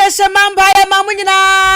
Adehye mamba yɛ ma mo nyinaa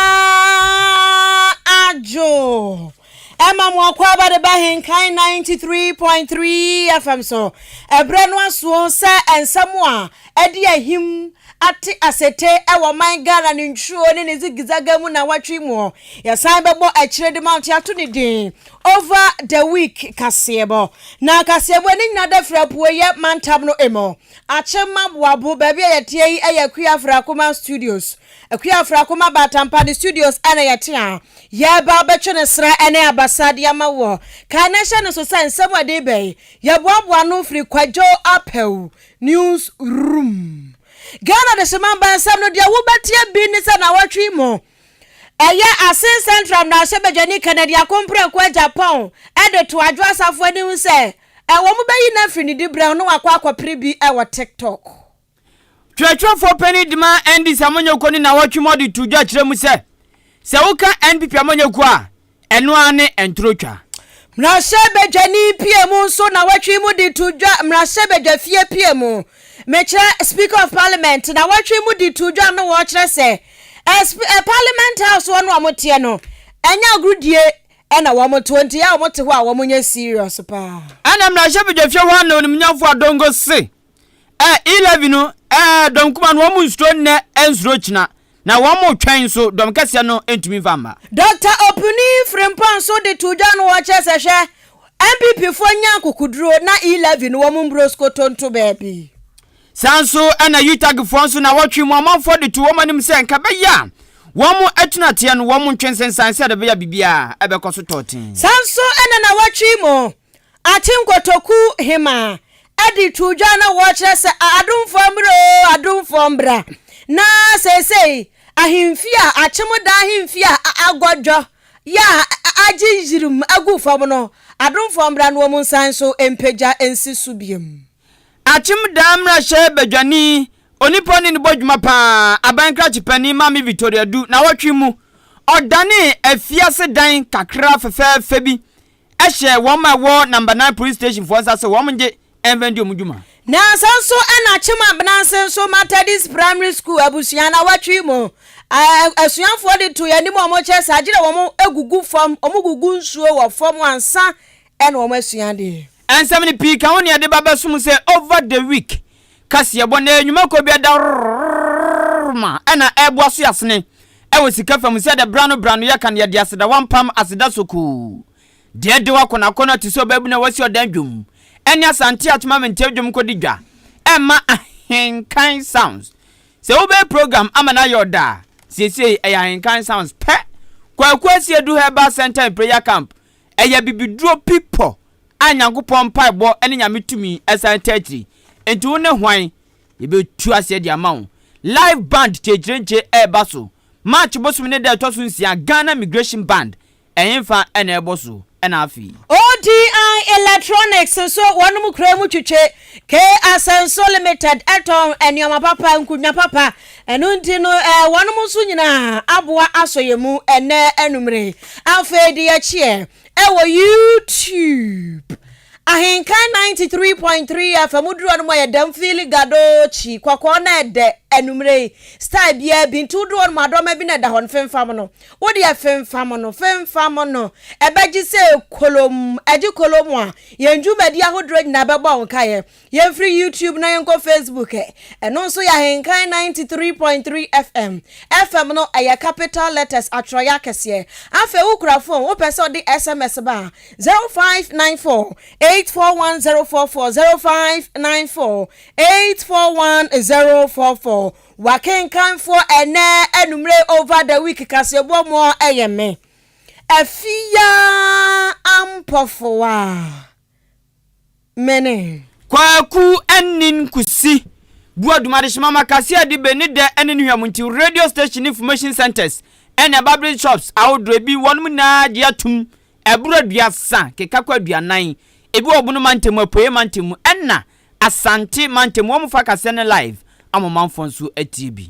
adwo. Ɛma mo akwaaba de ba Henkan 93.3 FM so. Ɛberɛ no asoɔ sɛ nsɛm a ɛde ahim ate asete wɔ man Ghana ne ntwuo ne ne zigizaga mu na watwe mu. Yɛsan bɛbɔ akyire de ma nto ato ne din Over the Week kaseɛbɔ. Na kaseɛbɔ ne nyina da firi apueeɛ mantam no mu. Akyem Aboabo, baabi a yɛteɛ yi yɛ Akua Afrakoma Studios. Akua Afrakoma Batampa ne studios na yɛte a yɛreba abɛtwe ne serɛ ne abasa de ama woɔ. Kae na hyɛ no so sɛ nsɛm a ɛde reba yi, yɛboaboa ano firi Kwadwo Apawu News Room. Ghana Dehyema Mba nsɛm no deɛ wobɛteɛ bi ne sɛ nawɔtwe yi mu ɛyɛ Asin Central mmarahyɛbadwani Kennedy Akompreko Agyapong de to Adwo Asafo anim sɛ wɔbɛyi no afiri ne diberɛ ho na wakɔ akɔpere bi wɔ TikTok. Twerɛtwerɛfoɔ panin de ma NDC amanyɔkuo no nnawɔtwe mu ɔde too dwa kyerɛ mu sɛ, sɛ woka NPP amanyɔkuo a, ɛno ara ne ntorotwa. Mmarahyɛbadwani pie mu nso nnawɔtwe mu de to dwa Mmarahyɛbadwafie pie mu, mekyerɛ Speaker of Parliament, nnawɔtwe mu de to dwa no wɔkyerɛ sɛ Parliament House hɔ no a wɔteɛ no, ɛnyɛ agorudie na wɔn toɔ nti a wɔte hɔ a wɔnyɛ serious paa. Ɛna mmarahyɛbadwafie hɔ a na onimnyamfoɔ Adongo se Ɛ E-levy no, ɛ dɔm kuma no wɔn nsuro nnɛ nsuro kyina, na wɔn retwɛn nso dɔm kɛseɛ no ntumi mfa mma. Doctor Opuni Frimpong nso de too dwa no ɔkyerɛ sɛ hwɛ, NPP foɔ nya akokoduro na E-levy no wɔn mbro skoto nto baabi. Saa nso na UTAG foɔ nso nawɔtwe mu amanfoɔ de too wɔn anim sɛ nka ɛbɛyɛ a wɔn atunateɛ no wɔn ntwe nsensan sɛdeɛ ɛbɛyɛ a biribiara ɛbɛkɔ so tɔɔtee. Saa nso na nawɔtwe mu Akyem Kotoku Hemaa de too dwa na wɔkyerɛ sɛ adomfoɔ mmra oo, adomfoɔ mbra. Na seesei ahemfie a Akyem da ahemfie a agɔdwɔ yɛ a agye yirim agu fam no, adomfoɔ mbra na wɔn nsan nso mpagya nsi so biom. Akyem daa mmarahyɛ badwani, onipa ɔne no bɔ dwuma paa, aban krakye panin Maame Victoria Adu, nawɔtwe mu, ɔdanee afiase dan kakra fɛfɛɛfɛ bi hyɛɛ wɔn a ɛwɔ Number 9 Police Station foɔ nsa sɛ wɔn ngye mfa ndi wɔn dwuma. Nansa nso na Akyem Abenanse nso Methodist Primary School abusua nawɔtwe mu asuafoɔ de too yɛn anim a wɔkyerɛ sɛ agyerɛ wɔn gugu fam, wɔn gugu nsuo wɔ fam ansa na wɔn asua adeɛ. Nsɛm no pii ka ho nea ɛde ba bɛsom sɛ Over the Week kaseɛbɔ na nnwumakuo bi adaworoma na ɛreboa so asene wɔ sika fam sɛdeɛ berɛ ano berɛ ano yɛka no yɛde aseda wampam aseda sokoo deɛ ɛde wakɔnakɔnɔ te sɛ ɔbaabunu a wasi ɔdan dwom ɛne Asante Akyem Amenteɛ dwom kɔdi dwa ɛma Ahenkan Sounds sɛ wobɛyɛ program ama no ayɛ ɔda a seesei ɛyɛ Ahenkan Sounds pɛ Kwaku Asiedu Herbal Center and Prayer Camp Ɛyɛ bibiduro pi pɔ a Nyankopɔn mpaebɔ ne Nyame tumi san taa akyiri. Enti wo ne hwan? Yɛbɛtu aseɛ de ama wo. Live band Kyekyerɛnkye ɛreba so March bosome ne da ɛtɔ so nsia Ghana Migration Band ɛhenfa na ɛrebɔ so? Ɛna afei. ODI Electronics nso wɔnom kura mu twitwe K Asenso Limited tɔn nnoɔma papa, nkonnwa papa. Ɛno nti no wɔnom nso nyinaa aboa asɔ yɛn mu ɛnnɛ anumere yi. Afei de yɛkyeɛ ɛwɔ YouTube. Ahenkan 93.3 FM woduru hɔ nom a yɛdam fili gado kyi kɔkɔɔ na ɛdɛ anumere yi. Style biara bi nti woduru hɔ nom adɔma bi na ɛda hɔ no femfam no. Wo deɛ femfam no, femfam no. Ɛbɛgye sɛ kolom, ɛgye kolom a, yɛn dwumadi ahodoɔ nyinaa bɛbɔ wo nkaeɛ. Yɛmfiri YouTube na yɛnkɔ Facebook ɛ. Ɛno nso yɛ Ahenkan 93.3 FM. FM no, ɛyɛ capital letters, atwerɛeɛ akɛseɛ. Afei wokura phone, wopɛ sɛ wode SMS ba a, 0594 841 044, 0594 841 044. W'akenkanfoɔ ɛnɛ anumere over the week kaseɛbɔ moɔ ɛyɛ me Afiaa Ampɔfoa mene. Kwaku Anin Kusi Buadum Adehyema ma kaseɛ a ɛde bɛ ne dɛ ne ne hwam nti radio station ne information centers ɛne barbering shops ahodoɔ ebi wɔnom nyinaa gye atum ɛboro aduasa keka kɔ aduanan ebi wɔ Bono mantam mu Apueɛ mantam mu ɛna Asante mantam wɔn fa kaseɛ no live ama ɔmanfoɔ nso atie bi.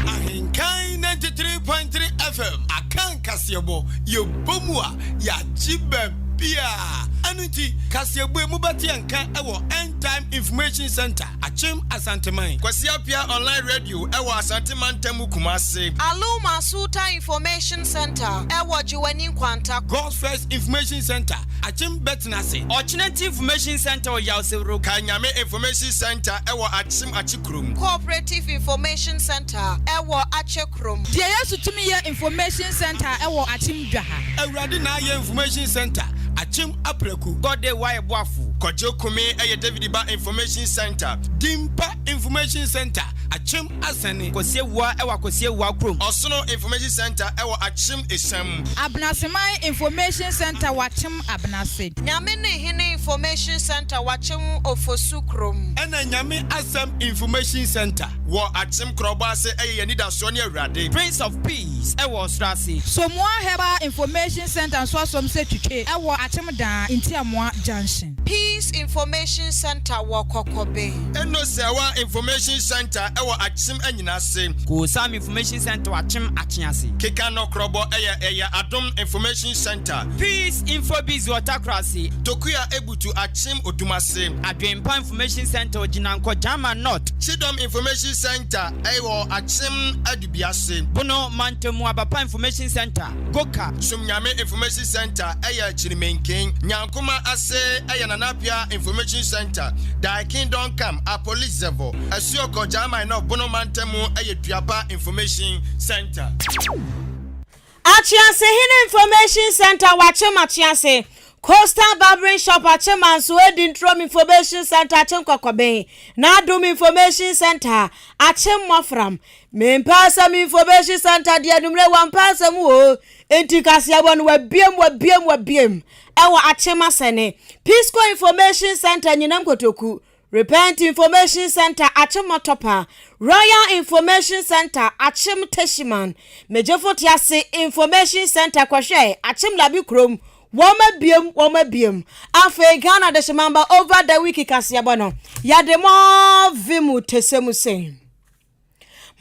Ahenkan 93.3 FM Akan kaseɛbɔ yɛbɔ mu a yɛagye baabi. baabiara. Ɛno nti, kaseɛbue mobɛte yɛn nka wɔ End Time Information Centre, Akyem Asanteman. Kwasi Appiah Online Radio wɔ Asante Mantam mu Kumase. Aluma Sultan Information Centre wɔ Gyewane Nkwanta. God's First Information Centre, Akyem Bɛtenase. Ɔkyenati Information Centre wɔ Yawsewuro. Kanyame Information Centre wɔ Akyem Akyekurom. Cooperative Information Centre wɔ Akyekurom. Deɛ Yesu Tumi Yɛ Information Centre wɔ Akyem Dwaha. Awurade Na Ayɛ Information Centre, Akyem Apraku. God Day Wayɛ Boafo. Kwadwo Kumi yɛ David Ba Information Centre. Dimpa Information Centre, Akyem Asɛne. Kwasi Awuah wɔ Akwasi Awuah kurom. Ɔsono Information Centre wɔ Akyem Esiam. Abenaseman Information Centre wɔ Akyem Abenase. Nyame Ne Hene Information Centre wɔ Akyem Ofosu kurom. Ɛna Nyame Asɛm Information Centre. Wɔ Akyem Korɔbɔ ase yɛ yɛn anidasoɔ ne Awurade. Prince of Peace wɔ Ɔsoro ase. Somoa Herbal Information Centre nso asɔm sɛ Twitwe wɔ Akyem Daa, Ntiamoa Junction. Peace Information Centre wɔ Kɔkɔbe. Enosewa Information Centre wɔ Akyem Anyinase. Koosam Information Centre wɔ Akyem Akyease. Keka Nɔkorɔbɔ yɛ Ɛyɛ Adom Information Centre. Peace Infobiz wɔ Takorase. Tokua Ebutu Akyem Odumase. Adwenpa Information Centre wɔ Gyinankɔ, Gyama North. Kyidɔm Information Centre wɔ Akyem Adubiase. Bono Mantamu Abapa Information Centre, Goka. Somnyame Information Centre yɛ Kyirimenken. Nyankoma ase yɛ Nana Appiah Information Centre, Thy Kingdom Come, Apolizevo, Asuokɔ, Gyaaman North, Bono Mantamu yɛ Duapa Information Centre. Akyease Hene Information Centre wɔ Akyem Akyease, Coastal Barbering Shop Akyem Anso Edi Ntrom Information Centre Akyem Kɔkɔben, N'Adom Information Centre, Akyem Mmɔfram, Mempɛ Asɛm Information Centre deɛ anummerɛ wampɛ asɛm oo, enti kaseɛbɔ no wabiem wabiem wabiem ɛwɔ Akyem Asɛne, Pisco Information Centre Nyinam Kotoku, Repent Information Centre Akyem Mɔtɔpa, Royal Information Centre Akyem Techiman, Megyefo Tease Information Centre kɔhwɛ Akyem Labi Kurom, wɔn abiem wɔn abiem. Afei Ghana Dehyemamba Over the Week kaseɛbɔ no, yɛde mo vim tese mu sei.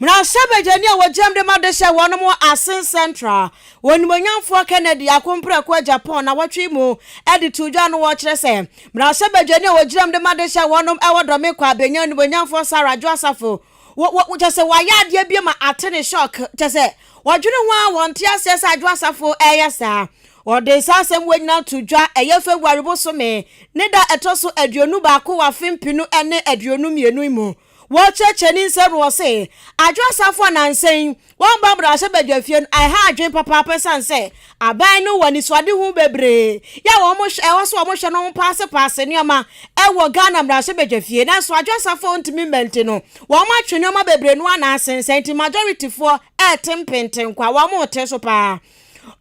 Mmarahyɛbadwani a wɔgyinam de ma de hyɛ wɔn wɔ Asin Central, Onimuonyamfoɔ Kennedy Akompreko Agyapong nawɔtwe yi mu de too dwa no wɔkyerɛ sɛ mmarahyɛbadwani a wɔgyinam de ma de hyɛ wɔn wɔ Dɔme Kwabenya Onimuonyamfoɔ Sarah Adwo Asafo wɔ wɔ kyɛ sɛ wɔayɛ adeɛ bi ma ate ne shock kyɛ sɛ wɔdwene ho a wɔnte aseɛ sɛ Adwo Asafo ɛreyɛ saa. Wɔde saa asɛm wɔ nyinaa to dwa ɛyɛ February bosome ne da ɛtɔ so 21 wɔ afe mpenu ne 22 mu. Wɔkyerɛkyerɛ ne nsɛm no wɔse, Adwo Asafo a nansa yi wɔmba mmarahyɛbadwafie no ɛha adwene papaapa esiane sɛ aban no wɔ anisoadehu bebree yɛ a wɔn hwɛ ɛwɔ sɛ wɔn hwɛ na wɔn paase paase nneɛma ɛwɔ Ghana mmarahyɛbadwafie nanso Adwo Asafo a ɔntumi mma nti no wɔn atwe nneɛma bebree no ana asensɛn nti majority foɔ ɛɛte mpentenkwa wɔn rete so paa.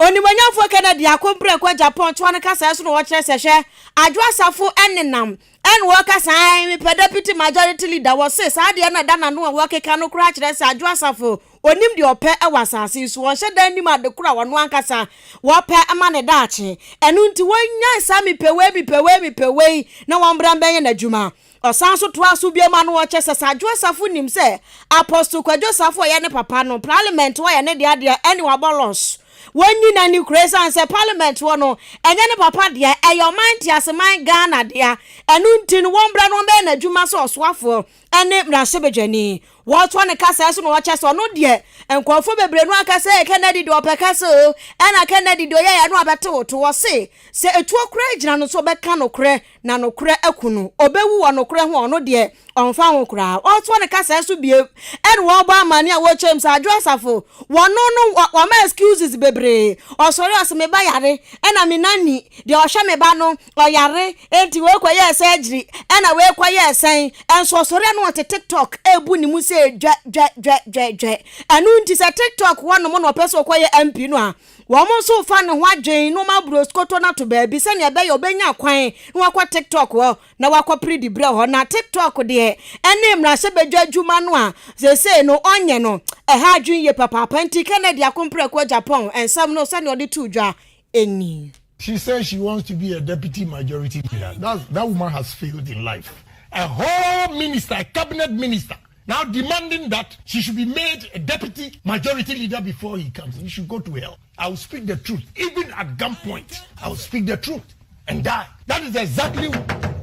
Onimuonyamfoɔ Kennedy Akompreko Agyapong toa no kasaɛ so na wɔkyerɛ sɛ hwɛ Adwo Asafo ɛnenam Ɛna wɔka sɛ, Ae, mepɛ Deputy Majority Leader. Wɔse saa adeɛ no a ɛda n'ano a wɔkeka no koraa kyerɛ sɛ Adwo Asafo, ɔnim deɛ ɔpɛ wɔ asase yi so. Ɔnhyɛ da nnim ade korɔ a ɔno ankasa wɔpɛ ma ne daakye. Ɛno nti wɔnnyae saa mepɛ wei, mepɛ wei, mepɛ wei na wɔmmra mbɛyɛ n'adwuma. Ɔsan nso toaa so bio ma no ɔkyɛ sɛ sɛ Adwo Asafo nim sɛ Apostle Kwadwo Safo a ɔyɛ ne papa no, Parliament hɔ yɛ ne dea deɛ, ɛne wabɔ loss. Wɔnyi n'ani koraa esiane sɛ parliament hɔ no ɛnyɛ ne papa dea, ɛyɛ ɔman nteaseman Ghana dea. Ɛno nti no wɔmbra na wɔmbɛyɛ n'adwuma sɛ ɔsoafoɔ ne mmarahyɛbadwani. Wɔtoa ne kasaɛ so na ɔkyɛ sɛ ɔno deɛ nkurɔfoɔ bebree no aka sɛ Kennedy deɛ ɔpɛ kasa o, ɛna Kennedy deɛ ɔyɛeɛ no abɛte wo to. Ɔse sɛ etuo koraa gyina no so ɔbɛka nokorɛ na nokorɛ aku no. Ɔbɛwu wɔ nokorɛ ho a ɔno deɛ ɔmfa ho koraa. Ɔretoa ne kasaɛ so bio ɛna ɔrebɔ amane a wɔkyerɛ mu sɛ Adwo Asafo wɔno no wama excuses bebree. Ɔsɔre ɔse me ba yare ɛna me nanny deɛ ɔhwɛ me ba no ɔyare enti wei kɔyɛɛ surgery ɛna wei kɔyɛɛ sɛn. Ɛnso ɔsɔre a na ɔte TikTok ɛrebu ne mu sɛ dwɛ dwɛ dwɛ dwɛ dwɛ. Ɛno nti sɛ TikTok hɔnom na ɔpɛ sɛ ɔkɔyɛ MP no a Wɔn nso refa ne ho adwene na wɔaboro asukoto no ato baabi sɛnea ɛbɛyɛ ɔbɛnya kwan na wakɔ TikTok hɔ na wakɔpere diberɛ hɔ. Na TikTok deɛ, ɛne mmarahyɛbadwa adwuma no a seesei no ɔnyɛ no, ɛha adwene yie papaapa. Enti Kennedy Akompreko Agyapong nsɛm no sɛnea ɔde too dwa ni. She says she wants to be a deputy majority leader. That's, that woman has failed in life. A whole minister, a cabinet minister, now demanding that she should be made a deputy majority leader before he comes. He should go to hell. I will speak the truth. Even at gunpoint, I will speak the truth. and die. That is exactly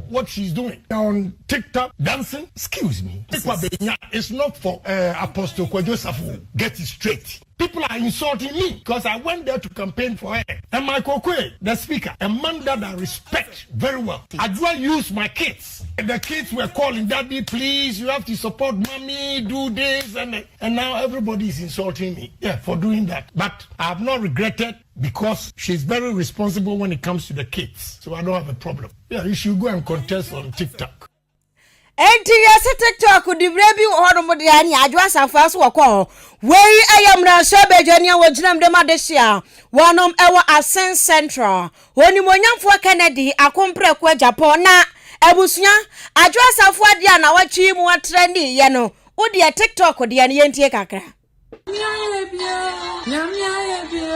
what she's doing. On TikTok, dancing. Excuse me. It's not for uh, Apostle Kwadwo Safo. Get it straight. People are insulting me because I went there to campaign for her. And Michael Oquaye, the speaker, a man that I respect very well. I do use my kids. The kids were calling, Daddy, please, you have to support mommy, do this. And, and now everybody is insulting me yeah, for doing that. But I have not regretted because she's very responsible when it comes to the kids. So I don't have a problem. Yeah, you should go and contest on TikTok. Enti yɛse TikTok diberɛ bi wɔ hɔnom deɛ a ne Adwo Asafo nso wɔkɔ hɔ. Wei yɛ mmarahyɛ badwani a wɔgyina mu de ma dehye a wɔnom wɔ Asen Central. Onimuonyamfoɔ Kennedy Akompreko Agyapong na abusua Adwo Asafo adeɛ a nawɔtwe yi mu atrɛndiiɛ no wo deɛ TikTok deɛ no yɛntie kakra. Nyame ayɛ bi o, Nyame ayɛ bi o,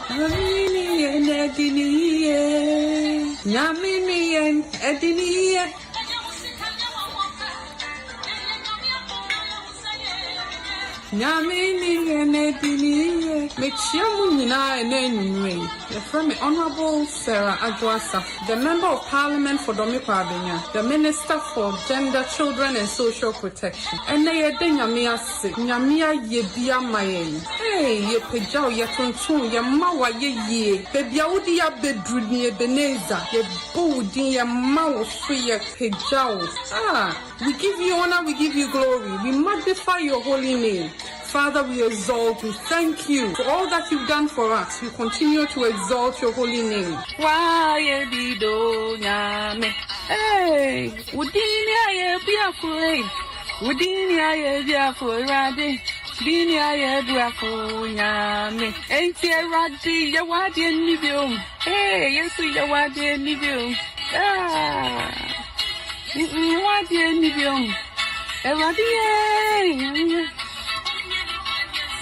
Nyame ni yɛn adi ni yie, Nyame ni yɛn adi ni yie. Nyame ni yɛn adi ni yie. Mekyia mo nyinaa ɛnɛ anwummerɛ yi. Yɛfrɛ me Honourable Sarah Adwoa Safo, the Member of Parliament for Dome Kwabenya, the Minister for Gender, Children and Social Protection. Ɛnɛ yɛda Nyame ase, Nyame ayɛ bi ama yɛn. Hey, yɛpagya wo, yɛtontom wo, yɛma wo ayɛyie. Baabi a wode yɛn abɛduru ni Ebenezer, yɛbɔ wo din, yɛma wo so, yɛpagya wo. Ah, we give you honor, we give you glory, we magnify your holy name. Father, we exalt you. Thank you for all that you've done for us. We continue to exalt your holy name. Wayɛ bi do nyame. Hey, wo din ni ayɛ biako. Hey, wo din ni ayɛ biako. Awurade, din ni ayɛ biako nyame. Enti Awurade, yɛ w'adeɛ ni bio. Hey, Yesu yɛ w'adeɛ ni bio. Ah, mm, w'adeɛ ni bio. Awurade yɛ.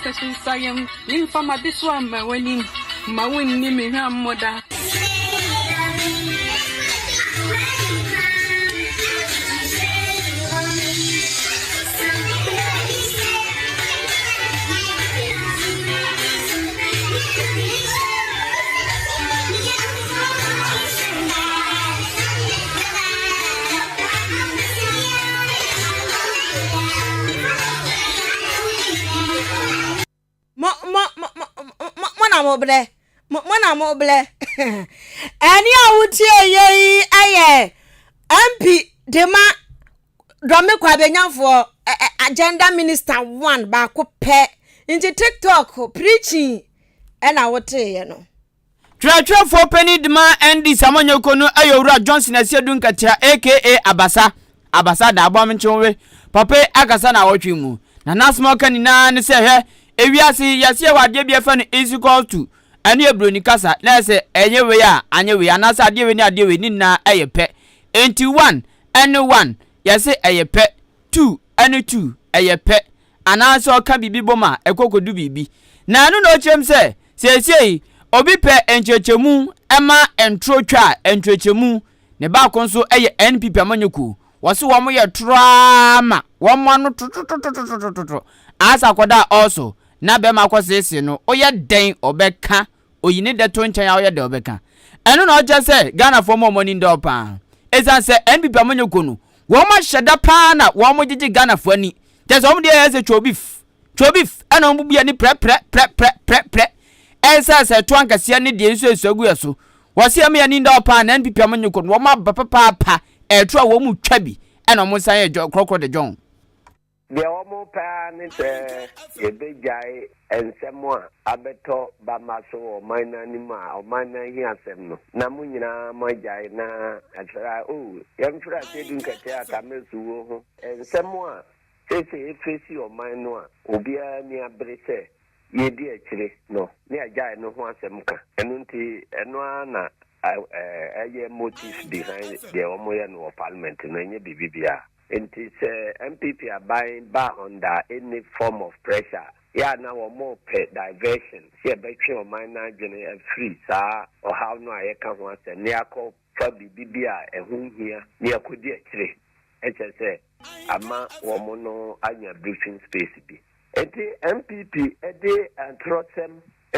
Sɛ nsayam memfa m'adesoa mma w'anim ma wonni me hwammɔ da. Mo mo mo mo mo mo na mo blɛ mo mo na mo blɛ ɛne a wotie yɛ yi ɛyɛ MP de ma Dɔme Kwabenyanfoɔ agenda minister one baako pɛ nti TikTok preaching ɛna woteeɛ no. Twerɛtwerɛfoɔ panin de ma NDC amanyɔkuo no yɛ Owura Johnson Asiedu Nkatia aka Abasa, Abasa Daboamnkyewe. Papa yi akasa naawɔtwe mu, na n'asɛm a ɔka nyinaa ne sɛ hwɛ, ewiase yi yɛse yɛwɔ adeɛ bi yɛfrɛ no is equals to, ɛno yɛ buroni kasa, na ɛyɛ sɛ ɛnyɛ wei a anyɛ wei anaasɛ adeɛ wei ne adeɛ wei ne nyinaa ɛyɛ pɛ. Enti one ɛne one yɛse ɛyɛ pɛ, two ɛne two ɛyɛ pɛ. Anaasɛ ɔka biribi bom a, ɛkɔ kɔdu biribi. Na ɛno na ɔkyerɛ mu sɛ, seesei obi pɛ nkyerɛkyerɛmu ma ntoro twa a, nkyerɛkyerɛmu, ne baako nso yɛ NPP amanyɔkuo. Wɔse wɔn yɛ toro ara ma wɔn ano tototototototo. Asa akɔda a ɔɔso na bɛrima akɔseesee no, woyɛ dɛn ɔbɛka oyi ne dɛ to nkyɛn a ɔyɛ dɛ ɔbɛka. Ɛno na ɔkyerɛ sɛ Ghanafoɔ ma wɔn ani ndɔ paa. Ɛsiane sɛ NPP amanyɔkuo no, wɔn ahyɛ da paa na wɔn gyegye Ghanafoɔ ani. Kyerɛ sɛ wɔn deɛ ɛyɛ sɛ twobif, twobif, ɛna wɔn bubu ani prɛ prɛ prɛ prɛ prɛ prɛ. Ɛsɛ sɛ ɛto ankɛseɛ ne deɛ nsuo nsuo gu yɛ so. Wɔse ɛma yɛn ani ndɔ paa na NPP amanyɔkuo no, wɔn aba papaapa, ɛɛto a wɔn twa bi, ɛna wɔn san yɛ korɔkorɔ de dwɔn. Deɛ wɔpɛ ara ne sɛ yɛbɛgyae nsɛm a abɛtɔ bamma so wɔ ɔman no anim a ɔman no ahiasɛm no, na mo nyinaa moagyae na ɛfrɛ a, oh, yɛmfrɛ Asiedu Nkɛtɛ Atta Mills wuo ho. Nsɛm a seesei ɛfesi ɔman no a obiara ani abere sɛ yɛredi akyire no, ne yɛagyae no ho asɛm ka. Ɛno nti, ɛno ara na ɛyɛ motive behind deɛ wɔyɛ no wɔ parliament no, ɛnyɛ biribi biara. Nti sɛ NPP aban ba under any form of pressure a, yɛ a na wɔpɛ diversion sɛ yɛbɛtwe ɔman no adwene afiri saa ɔhaw no a yɛka ho asɛm na yɛakɔ fa biribi bi a ɛho nhia na yɛakɔdi akyire. Ɛkyerɛ sɛ ama wɔn no anya breathing space bi. Nti NPP de ntorɔsɛm.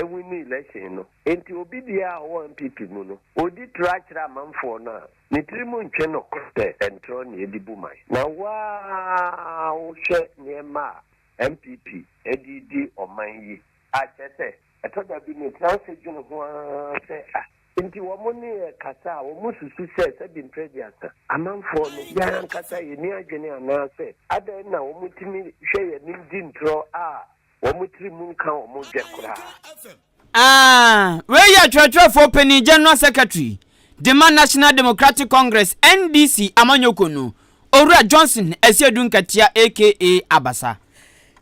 Winni election no. Enti obi biara a ɔwɔ NPP mu no, ɔdi torɔ akyerɛ amanfoɔ no a, ne tiri mu ntwe no sɛ ntorɔ na yɛde bu man. Na wo ara wohwɛ nneɛma a NPP de redi ɔman yi a, kyerɛ sɛ, ɛtɔ da bi metena ase dwene ho ara sɛ, ah, enti wɔn ne yɛn kasa a, wɔsusu sɛ sɛbi mprɛ aduasa, amanfoɔ no, yɛn ankasa yɛnni adwene anaasɛ adɛn na wɔtumi hwɛ yɛn anim di ntorɔ a Wɔn tiri mu nka wɔn dwɛ koraa. Ah, wei yɛ Atwerɛtwerɛfoɔ Panin, General Secretary, de ma National Democratic Congress, NDC, amanyɔkuo no, Owura Johnson Asiedu Nkatia aka Abasa.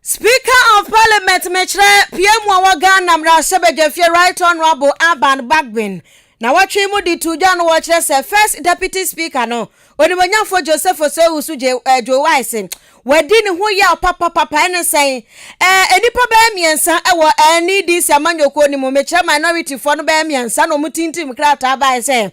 Speaker of Parliament mekyerɛ pie mu a wɔ Ghana mmarahyɛbadwafie Right Honourable Alban Bagbin Nawɔtwe yi mu de too dwa no wɔkyerɛ sɛ First Deputy Speaker no Onimuonyamfoɔ Joseph Osei-Owusu J eh, Joe Wise wadi ne ho yaw papapapa ɛne sɛn eh, nnipa bɛyɛ mmiɛnsa wɔ NEDC amanyɔkuo no mu mekyerɛ minority foɔ no bɛyɛ mmiɛnsa na wɔn tintim krataa baeɛ sɛ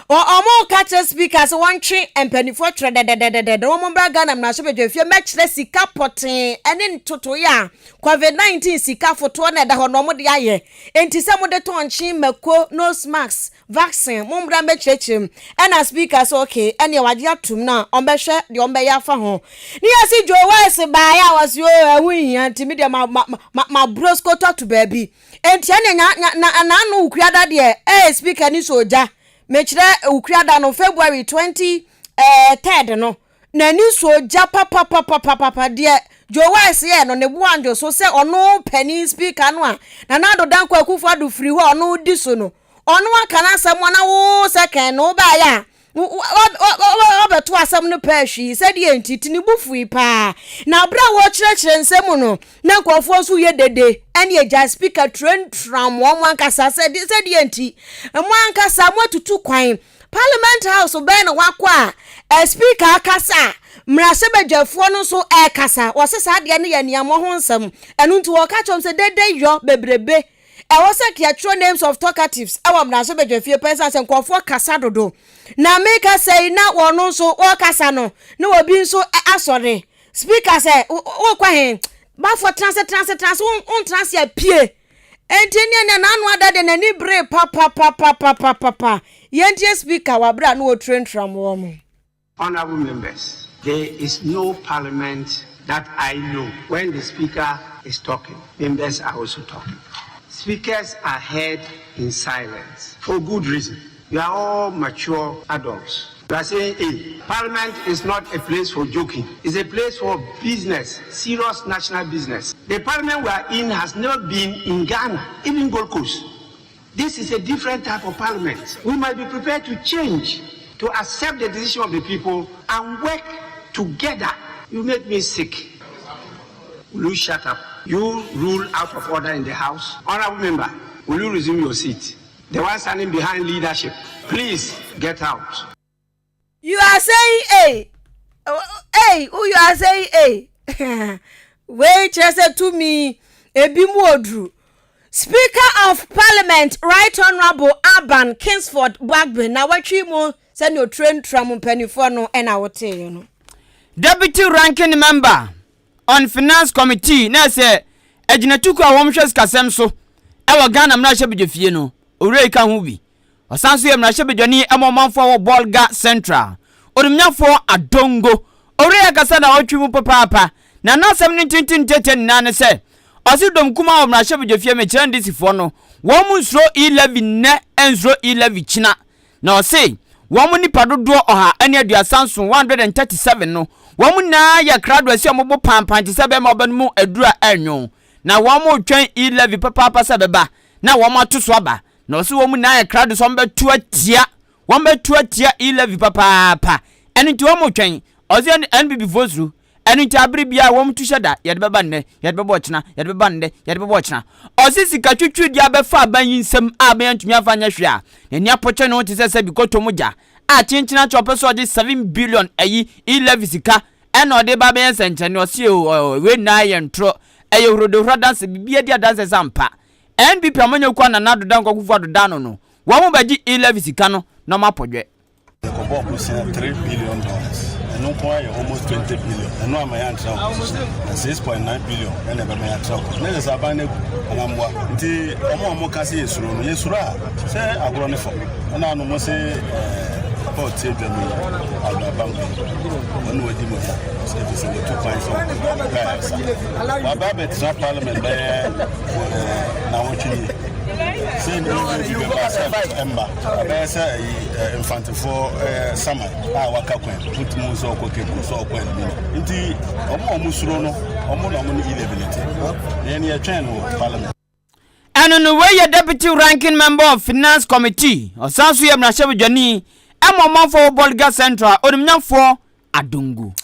wɔn ka kyerɛ speaker sɛ wɔntwe mpanimfoɔ twerɛ dɛdɛdɛdɛdɛ na wɔn mmra Ghana mmarahyɛbadwafie mmɛkyerɛ sika pɔtee ɛne ntotoeɛ a COVID-19 sika fotoɔ na ɛda hɔ na wɔn de ayɛ enti sɛ wɔde tɔn nkyen mako nose mask Vaccine, mommra mmɛkyerɛkyerɛ mu. Ɛna speaker sɛ okay, ɛneɛ wagye atom na ɔmbɛhwɛ deɛ ɔmbɛyɛ afa ho. Ne yɛsi Joe Wise baeɛ a wɔsi oh ɛho nhia nti me deɛ ma ma ma ma broskoto ato baabi. Enti ɛneɛ nya nya na n'ano wukuada deɛ ɛɛ speaker ni sɔ ogya. Mekyerɛ wukuada no February 20 ɛɛ third no. N'ani sɔ ogya papapapapapa. Deɛ Joe Wise yɛɛ no, ne bo andwo so sɛ ɔno panin speaker no a Nana Addo Dankwa Akufo Addo firi hɔ a ɔno di so no, ɔno aka n'asɛm a na wo sɛkɛn no wobaeɛ a wabɛto asɛm no pɛɛ hwee sɛdeɛ nti nti ne bo fui paa. Na berɛ a wɔrekyerɛkyerɛ nsɛm mu no, na nkurɔfoɔ nso yɛ dede ɛne agya speaker turantram wɔn ankasa sɛdeɛ nti mo ankasa moatutu kwan Parliament House bɛn na wakɔ a Speaker akasa a mmarahyɛbadwafoɔ no nso ɛrekasa? Wɔse saa adeɛ no yɛ aniammɔ ho nsɛm. Ɛno nti wɔka kyerɛ wɔn sɛ dede yɔ bebrebe. Ɛwɔ sɛ yɛtwerɛ names of talkatives ɛwɔ mmarahyɛbadwafie pɛ ɛsiane sɛ nkurɔfoɔ kasa dodo. Na mekasa yi na wɔn nso wɔrekasa no na obi nso asɔre. Speaker sɛ wokɔ he? Bafoɔ tena ase tena ase tena ase wontena ase a pue. Enti nea nea n'ano ada de n'ani bere papapapapapapa. Yɛntie speaker wɔ bere a na wɔreturanturam wɔn. Honourable members, there is no parliament that I know when the speaker is talking, members are also talking. Speakers are heard in silence for good reason. You are all mature adults. You are saying, hey, Parliament is not a place for joking. It's a place for business, serious national business. The parliament we are in has never been in Ghana, even Gold Coast. This is a different type of parliament. We must be prepared to change, to accept the decision of the people and work together. You make me sick. Will you shut up? You rule out of order in the house. Honorable member, will you resume your seat? The one standing behind leadership, please get out. You are saying hey, hey, who you are saying hey. Wei kyerɛ sɛ tumi ebi mu oduru. Speaker of Parliament Right Honourable Alban Kingsford Bagbin na watwi mu sɛnea oturantura mu mpanimfoɔ no na woteeɛ no. Deputy Ranking Member on Finance Committee na ɛsɛ agyinatukuo a wɔhwɛ sikasɛm so wɔ Ghana mmarahyɛbadwafie no, owura yi ka ho bi. Ɔsan nso yɛ mmarahyɛbadwani ma ɔmanfoɔ wɔ Bolga Central. Onimnyafoɔ Adongo. Owura yi akasa na ɔtwe mu papaapa, na n'asɛm no ntintim tiatia nyinaa ne sɛ, ɔse dɔm kumaa wɔ mmarahyɛbadwafie mekyerɛ NDCfoɔ no, wɔn nsuro E-levy nnɛ nsuro E-levy kyina. Na ɔse, wɔn nnipa dodoɔ 137, 137, no, wɔn nyinaa yɛ krado asi wɔn bo paanpaan te sɛ bɛrima a ɔbɛnom aduru a ɛnnwo, na wɔretwɛn E-levy papaapa sɛ ɛbɛba na wɔato so aba. Na ɔse wɔn nyinaa yɛ krado sɛ wɔbɛto atia, wɔbɛto atia E-levy papaapa. Ɛno nti wɔretwɛn. Ɔse NPP foɔ suro. Ɛno nti abere biara wɔn tu hyɛ da, yɛde bɛba nnɛ, yɛde bɛba ɔkyena, yɛde bɛba nnɛ, yɛde bɛba ɔkyena. Ɔse sika twitwiri de abɛfa aban yi nsam a aban antumi amfa anyɛ hwee a, n'ani apɔkyɛ ne ho te sɛ sɛbi kɔtɔ mu gya a kyenkyen akyɛ ɔpɛ sɛ ɔgye 7 billion ayi e-levy sika ɛna ɔde ba abɛyɛ nsɛnkyerɛnne. Ɔse oo wei nyinaa yɛ ntorɔ, ɛyɛ hurodohuro adanse, biribiara di adanse sɛ ampa NPP amanyɔkuo a Nana Addo Dankwa Akufo-Addo da ano no, wɔn bɛgye e-levy sika no na wɔapɔ dwɛ. Yɛkɔbɔɔ bosea $3 billion. Ɛno nko ara yɛ almost 20 billion. Ɛno ama yɛantena opposition. Na 6.9 billion ɛna ɛbɛma yɛatena opposition. Na ɛsɛ sɛ aban no agu anaa mmoa. Nti wɔn a wɔka sɛ yɛsuro no, yɛsuro a sɛ agorɔ ne fam. Ɛna ano mo se ɛɛ papa ɔte adwa mu yi, Aldo Abankwa yi, ɔno wadi mu fa. Sɛ ɛfiri sɛ watu kwan sɛ ɔkɔ ayaresa. Waba abɛtena parliament bɛyɛ ɛɛ nnawɔtwe nie. Sɛ nneɛma bi bɛba sɛ ɛmma. Ɛbɛyɛ sɛ ɛyi ɛɛ Mfantefoɔ ɛɛ saman a waka kwan. Wotumi hu sɛ ɔkɔ Cape Coast, sɛ ɔkɔ Elmina. Nti wɔn a wɔsuro no, wɔn na wɔn ne E-levy no te. Na yɛn yɛtwɛn no wɔ parliament. Ɛno no, wei yɛ Deputy Ranking Member of Finance Committee, ɔsan nso yɛ mmarahyɛbadwani ma ɔmanfoɔ wɔ Bolga Central, Onimnyamfoɔ Adongu.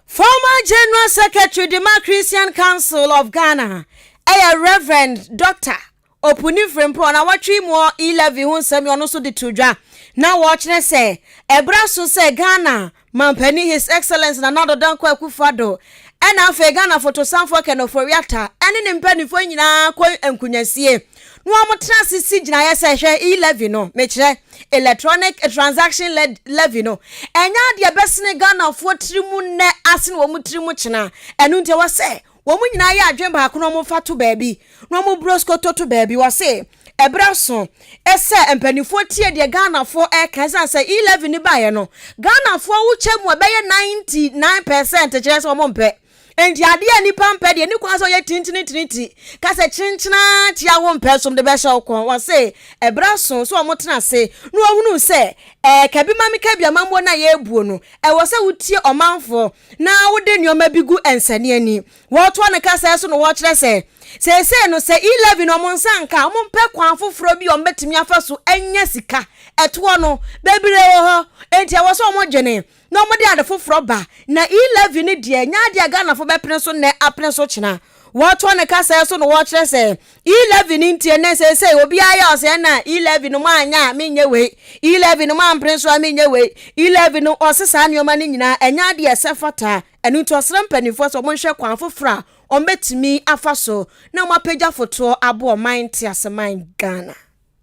Former General Secretary de ma Christian Council of Ghana yɛ Rev. Dɔkta Opuni Frimpong na wɔtwe mu E-Levy ho nsɛm yi ɔno nso de to dwa na wɔkyerɛ sɛ ɛberɛ aso sɛ Ghana Mampanin His Excellency Nana Addo Dankwa Akufo-Addo ɛna afei Ghana Fotosanfoɔ Ken Ofori-Atta ɛne ne mpanimfoɔ nyinaa kɔ nkunyasie na wɔn tena ase si gyinaeɛ sɛ hwɛ E-Levy no mekyerɛ Electronic Transaction Levy no ɛnyɛ adeɛ ɛbɛsene Ghanafoɔ tiri mu nnɛ asene wɔn tiri mu kyena ɛno nti ɛwɔ sɛ Wɔn nyinaa yɛ adwene baako na wɔfa to baabi na wɔn broskoto to baabi. Wɔse ɛberɛ aso sɛ mpanimfoɔ tie deɛ Ghanafoɔ ɛreka ɛsiane sɛ E-levy no baeɛ no Ghanafoɔ wokyɛ mu a ɛbɛyɛ 99 percent kyerɛ sɛ wɔn mpɛ. Enti adeɛ a nnipa mpɛ deɛ ne kwan sɛ ɔyɛ tintintinti ka sɛ kyenkyenaa tia wo mpɛ som de bɛhyɛ wo kɔn. Wɔse ɛberɛ aso sɛ wɔn tena ase na wɔhunu sɛ ɛɛ kabi ma me kabi amammuo no a yɛrebuo no ɛwɔ sɛ wotie ɔmanfoɔ na wode nneɛma bi gu nsania ani. Wɔretoa ne kasa so no wɔkyerɛ sɛ, seesei no sɛ E-levy no wɔn nsa nka a, wɔmpɛ kwan foforɔ bi a wɔbɛtumi afa so anya sika. Ɛtoɔ no, bebree wɔ hɔ, enti ɛwɔ sɛ wɔdwene na wɔde ade foforɔ ba. Na E-levy no deɛ, ɛnyɛ adeɛ a Ghanafoɔ bɛpene so nnɛ apene so kyena. Wɔretoa ne kasa so no wɔkyerɛ sɛ, E-levy no nti ɛnnɛ seesei obiara yɛ ɔsɛ ɛna E-levy no moanyɛ a menyɛ wei, E-levy no moampene so a menyɛ wei, E-levy no ɔse saa nneɛma no nyinaa ɛnyɛ adeɛ ɛsɛ fata, ɛno nti ɔsrɛ mpanimfoɔ sɛ wɔnhwɛ kwan foforɔ a wɔbɛtumi afa so na wɔapagya fotoɔ aboa ɔman nteaseman Ghana.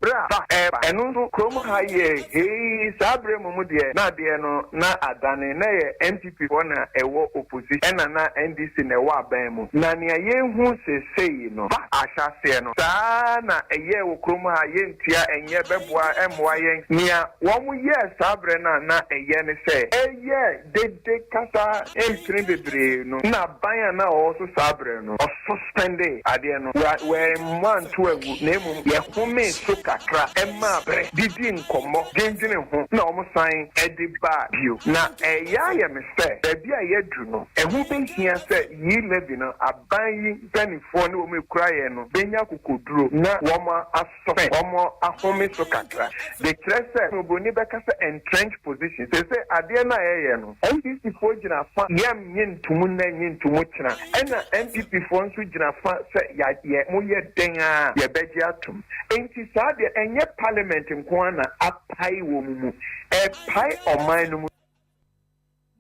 Berɛ a ba reba, ɛno nso kurom ha yɛɛ heii, saa berɛ mmom deɛ na adeɛ no na adane, na ɛyɛ NPP foɔ na ɛwɔ opposition ɛna na NDC na ɛwɔ aban mu. Na nea yɛrehu seesei no, ba ahyɛaseɛ no, saa ara na ɛyɛɛ wɔ kurom ha, yɛntua, ɛnyɛ, bɛboa, ɛmmoa yɛn. Nea wɔyɛɛ saa berɛ no a na ɛyɛ ne sɛ, ɛyɛɛ dede kasa mpene bebree no, na aban a na ɔwɔ so saa berɛ no, ɔsuspɛndee adeɛ no, wa, wammɔ anto angu, na mmom yɛhomee so kakra maa berɛ didii nkɔmmɔ, dwendwenee ho, na wɔsan de baa bio. Na ɛreyɛ ayɛ me sɛ baabi a yɛadu no, ɛho bɛhia sɛ Yi Levy no, aban yi mpanimfoɔ ne wɔn a ɛkura yɛn no bɛnya akokoduro na wɔasɔpɛ wɔn ahome so kakra, de kyerɛ sɛ, oburoni bɛka sɛ entrenched position. Seesei adeɛ no a yɛyɛ no, NDC foɔ gyina fa yɛnnye ntomu nnɛ nnye ntomu kyena, ɛna NPP foɔ nso gyina fa sɛ ya yɛ mo yɛ dɛn ara a yɛbɛgye atom. Enti saa deɛ ɛnyɛ parliament nko ara na apae wɔn mu, ɛrepae ɔman no mu.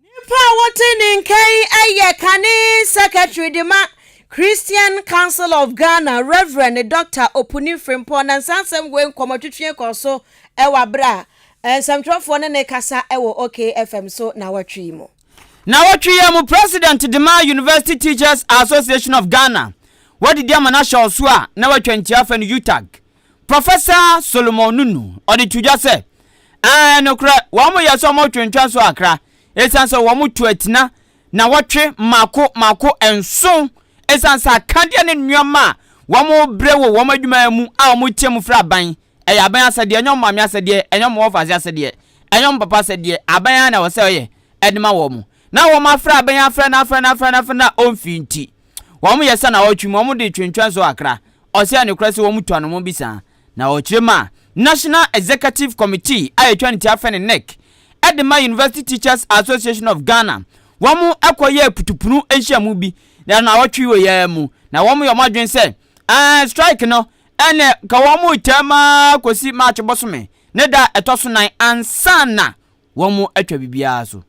Nnipa a wɔte ne nka yi yɛ kane Secretary de ma Christian Council of Ghana, Rev. Dɔkta Opuni Frimpong na nsansɛm wei nkɔmmɔtwetwe kɔɔ so wɔ abere a nsɛmtwerɛfoɔ ne ne kasa wɔ OK FM so nawɔtwe yi mu. Nawɔtwe yi mu President de ma University Teachers Association of Ghana, wadidi ama no ahyɛ ɔso a na watwa ntua afɛ no UTAG, Professor Solomon Nunu, ɔde to dwa sɛ, Ɛɛ, nokorɛ, wɔyɛ sɛ wɔretwentwɛn so kakra, esiane sɛ wɔto atina nnawɔtwe mmaako mmaako nson, esiane sɛ akadeɛ ne nneɛma a wɔbrɛ wɔ wɔn adwuma mu a wɔteɛ mu frɛ aban, ɛyɛ aban asɛdeɛ, ɛnyɛ wɔn maame asɛdeɛ, ɛnyɛ wɔn wɔfaase asɛdeɛ, ɛnyɛ wɔn papa asɛdeɛ, aban ara na ɛwɔ sɛ ɔyɛ de ma wɔn. Na wɔafrɛ aban afrɛ no afrɛ no afrɛ no afrɛ no a ɔmfii nti, wɔyɛ sɛ nnawɔtwe mu wɔde twentwɛn so kakra. Ɔse ɛnokorɛ sɛ wɔn tu anomon bi saa. Na ɔkyerɛ mu a, National Executive Committee a yɛtwa ne ti afrɛ no NEC de ma University Teachers Association of Ghana, wɔn kɔ yɛɛ putupunu nhyiamu bi na naawɔtwe wei ara mu. Na wɔn yɛ wɔn adwene sɛ ɛɛ strike no ɛnɛ nka wɔn retɛm ara kɔsi March bosome ne da a ɛtɔ so nan ansa na wɔn atwa biribiara so.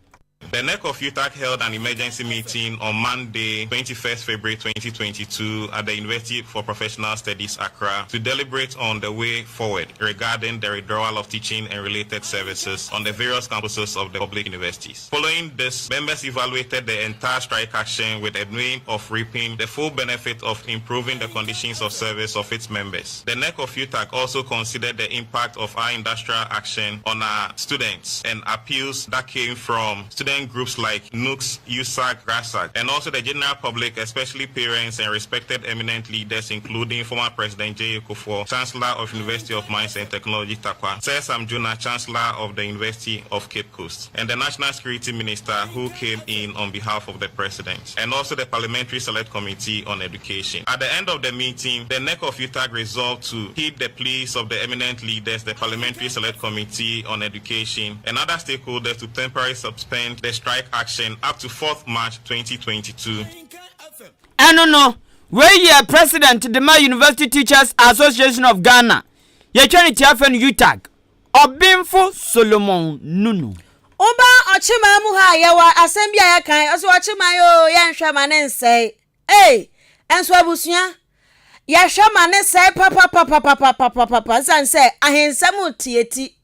The NEC of UTAG held an emergency meeting on Monday, 21st February 2022 at the University for Professional Studies, Accra, to deliberate on the way forward regarding the withdrawal of teaching and related services on the various campuses of the public universities. Following this, members evaluated the entire strike action with a aim of reaping the full benefit of improving the conditions of service of its members. The NEC of UTAG also considered the impact of our industrial action on our students and appeals that came from student groups like NUGS, USAG, GRASAG, and also the general public, especially parents and respected eminent leaders, including former President J. Kufuor, Chancellor of University of Mines and Technology, Tarkwa, Sir Sam Jonah, Chancellor of the University of Cape Coast, and the National Security Minister who came in on behalf of the President, and also the Parliamentary Select Committee on Education. At the end of the meeting, the NEC of UTAG resolved to heed the pleas of the eminent leaders, the Parliamentary Select Committee on Education, and other stakeholders to temporarily suspend the strike action up to 4th March 2022. Ɛno no, wei yɛ President de ma University Teachers Association of Ghana, yɛtwa ne tia frɛ no UTAG, Ɔbenfo Solomon Nunu. Woba Ɔkyeman mu ha a, yɛwɔ asɛm bi a yɛka, ɔsɛ Ɔkyeman oo, yɛnhwɛ ma ne nsɛe. Ei, nso abusua, yɛhwɛ ma ne sɛe papapapapapapapa, ɛsiane sɛ ahensɛm rete yɛ ti,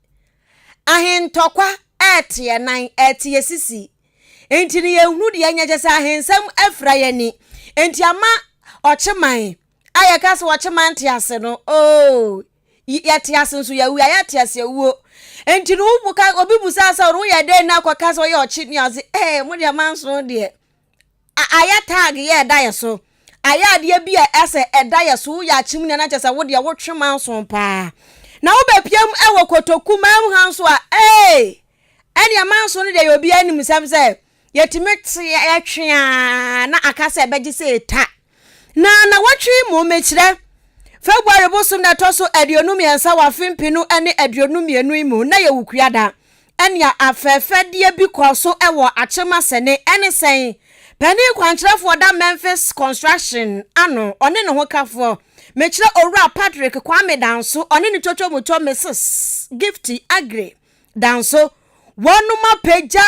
ahentɔkwa ɛrete yɛ nan, ɛrete yɛ sisi. Nti no yɛnhunu deɛ ɛnyɛ kyɛ sɛ ahensɛm afira yɛn ani. Nti ama ɔkyeman a yɛka sɛ ɔkyeman te ase no, oo, yɛte ase nso yɛawu a yɛte ase awuo. Nti no wobu obi busa sɛ woyɛ dɛn na akɔka sɛ ɔyɛ ɔkye ni ɔse, ee, mo deɛ manso deɛ. Ayɛ tag yɛ ɛda yɛ so. Ayɛ adeɛ bi a ɛsɛ ɛda yɛ so. Woyɛ akyem nua na kyerɛ sɛ wo deɛ wotwe manso paa. Na wobɛpiam wɔ kotoku man mu ha nso a, ee, ɛneɛ manso no deɛ yɛ obiara nim sɛm sɛ yɛtumi te yɛtwe a na aka sɛ ɛbɛgye sɛ ɛta. Na nawɔtwe mu mekyerɛ February bosom na ɛtɔ so 23 wɔ afe mpenu ne 22 yi mu na yɛ Wukuada. Ɛnea afɛɛfɛdeɛ bi kɔɔ so wɔ Akyem Asɛne ɛne sɛn? Panin kwankyerɛfoɔ da Memphis Construction ano, ɔne ne hokafoɔ, mekyerɛ Owura Patrick Kwame Danso, ɔne ne twotwomutɔ Mrs. Gifty Aggrey Danso, wɔnom apagya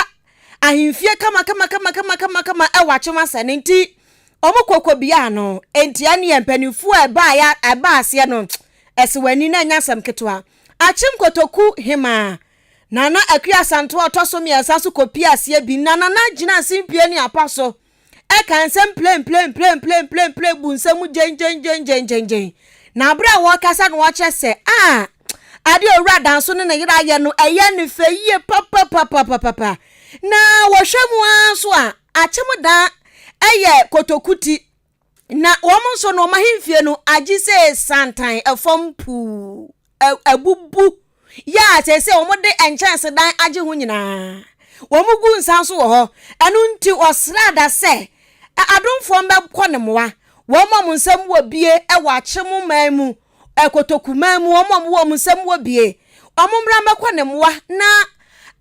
ahemfie kamakamakamakama wɔ Akyem Asɛne nti wɔn kɔ kɔbiaa no, enti ɛneɛ mpanimfoɔ a ɛbaeɛ ɛbaa aseɛ no, ɛse w'ani na ɛnyɛ asɛm ketewa. Akyem Kotoku Hemaa Nana Akua Asantewaa a ɔtɔ so mmiɛnsa nso kɔpie aseɛ bi na Nana gyinaa simpie ne apa so ɛka nsɛm plenplenplenplenplenplen bu nsɛm mu gyengyengyengyengyengyen. Na berɛ a wɔrekasa no wɔkyerɛ sɛ a adeɛ a Owura Danso ne ne yere ayɛ no ɛyɛ ne fɛ yie papapapapapa. Na wɔhwɛ mu ara nso a Akyem Dan ɛyɛ kotoku ti Na wɔn nso no, wɔn ahemfie no agye sɛ santan fam puu, abubu, yɛ a seesei wɔde nkyɛnsedan agye ho nyinaa. Wɔgu nsa nso wɔ hɔ. Ɛno nti ɔsrɛ ada sɛ adomfoɔ mbɛkɔ ne mmoa. Wɔn a wɔn nsam wɔ bie wɔ akyem man mu, kotoku man mu, wɔn a wɔn nsam wɔ bie, wɔn mmra mbɛkɔ ne mmoa na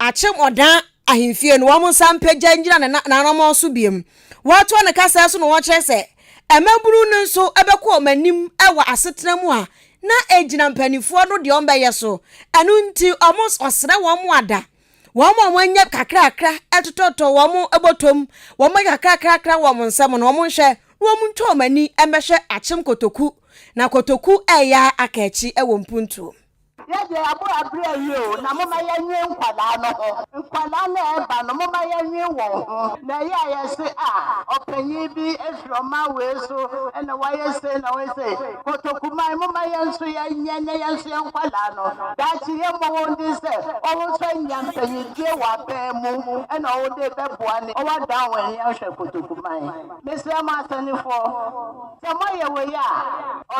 akyem ɔdan ahemfie no, wɔn nsa mpagya ngyina ne n'anammɔn so biom. Wɔtoa ne kasa so na wɔkyerɛ sɛ mmabunu no nso bɛkɔ wɔn anim wɔ asetena mu a na egyina mpanimfoɔ no deɛ wɔbɛyɛ so. Ɛno nti wɔn ɔsrɛ wɔn ada wɔn a wɔanya kakrakra totɔtɔ wɔn bɔtɔm, wɔn anya kakrakra wɔ wɔn nsam no, wɔn nhwɛ na wɔn ntwa wɔn ani mmɛhwɛ akyem kotoku, na kotoku ɛreyɛ aka akyi wɔ mpuntuo. Yɛ deɛ yɛabɔ abere awie o, na momma yɛnnwen nkwadaa no ho. Nkwadaa no a ɛreba no, momma yɛnnwen wɔn ho. Na ɛyɛ a yɛse, ah, ɔpanyin bi firi ɔman wei so na wayɛ sei na wayɛ sei. Kotokuman, momma yɛn nso yɛnyɛ na yɛn nso yɛn nkwadaa no, daakye yɛmmɔ wɔn din sɛ wɔn nso anya mpanyindie wɔ aban mu na wɔde rebɛboa ne wɔadan wɔn ani ahwɛ Kotokuman. Mesrɛ mo asɛnnifoɔ. Sɛ moayɛ wei a,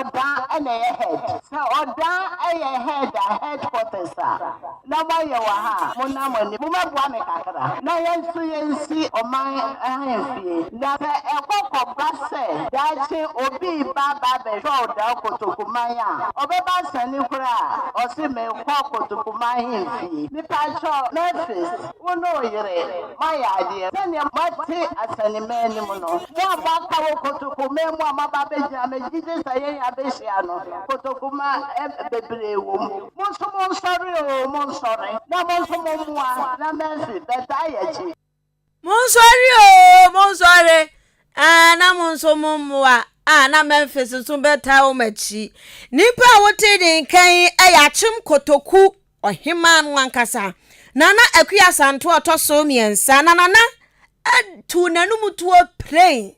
ɔdan na ɛyɛ head. Sɛ ɔdan yɛ head a, headquarters a, na moayɛ wɔ ha a, monna mo ani, mommɛboa me kakra na yɛn nso yɛnsi ɔman ahemfie. Na sɛ ɛkɔ kɔba sɛ daakye obi reba aba abɛhwɛ ɔdan Kotokuman a, ɔbɛba asane koraa a, ɔse merekɔ Kotokuman ahemfie. Mepakyɛw, Memphis, wo ne wo yere, moayɛ adeɛ. Sɛdeɛ moate asaniman no mu no, mo a moaka wɔ kotokuman mu a moaba abɛgyina, megye di sɛ yɛn abɛhyia no, kotokuma bebree wɔ mu. Mo nso monsɔre oo, monsɔre, na mo nso mommoa na Murphy bɛtaa yɛn akyi. Monsɔre oo, monsɔre, ah, na mo nso mommoa, ah, na Memphis nso bɛtaa wɔn akyi. Nnipa a wotee ne nka yi yɛ Akyem Kotoku ɔhemaa no ankasa, Nana Akua Asantewaa ɔtɔ so mmiɛnsa, na Nana tuu n'anum tuo piren.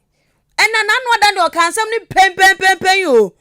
Ɛna n'ano ɔda deɛ ɔka nsɛm no pɛnpɛnpɛnpɛn o.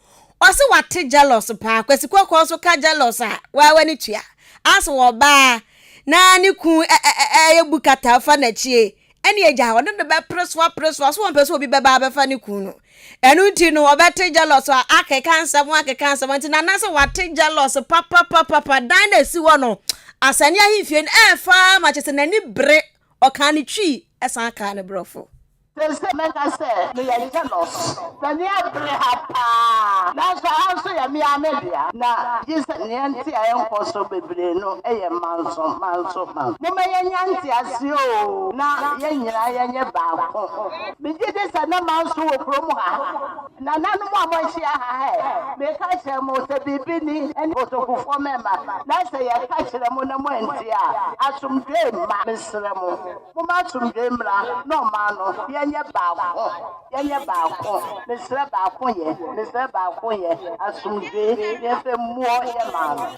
Ɔse wate jealous paa. Kwasi Kɔkɔɔ nso ka jealous a waa w'ani tua. Ase ɔbaa na ne kun ɛyɛ bu kata fa n'akyie. Ɛne agya ɔne no bɛpere so apere so ɔso ɔmpɛ sɛ obi bɛba abɛfa ne kun no. Ɛno nti no ɔbɛte jealous a akeka nsɛm akeka nsɛm nti nana sɛ wate jealous papapapapa dan na esi hɔ no asani ahemfie no ɛɛfa ma kyɛ sɛ n'ani bere ɔkaa ne twi ɛsan kaa ne borɔfo. Seesei mɛka sɛ meyɛ jealous. M'ani abere ha paa. Nanso ɛha nso yɛ me ara me dea. Na gye sɛ nea enti a ɛnkɔ so bebree no yɛ manso, manso, manso. Momma yɛnnya nteaseɛ oo, na yɛn nyinaa yɛnyɛ baako. Megye di sɛ na manso wɔ kurom ha. Nananom a moahyia ha ɛ, meka kyerɛ mo sɛ biribi ni ne kotokufoɔ mmarima, na sɛ yɛka kyerɛ mo na moantie a, asomdwoeɛ mma. Mesrɛ mo. Momma asomdwoe mmra na ɔman no yɛnyɛ baako yɛnyɛ baako mesrɛ baako yɛ mesrɛ baako yɛ asomdwoe yɛmfa mmuɔ yɛ man no.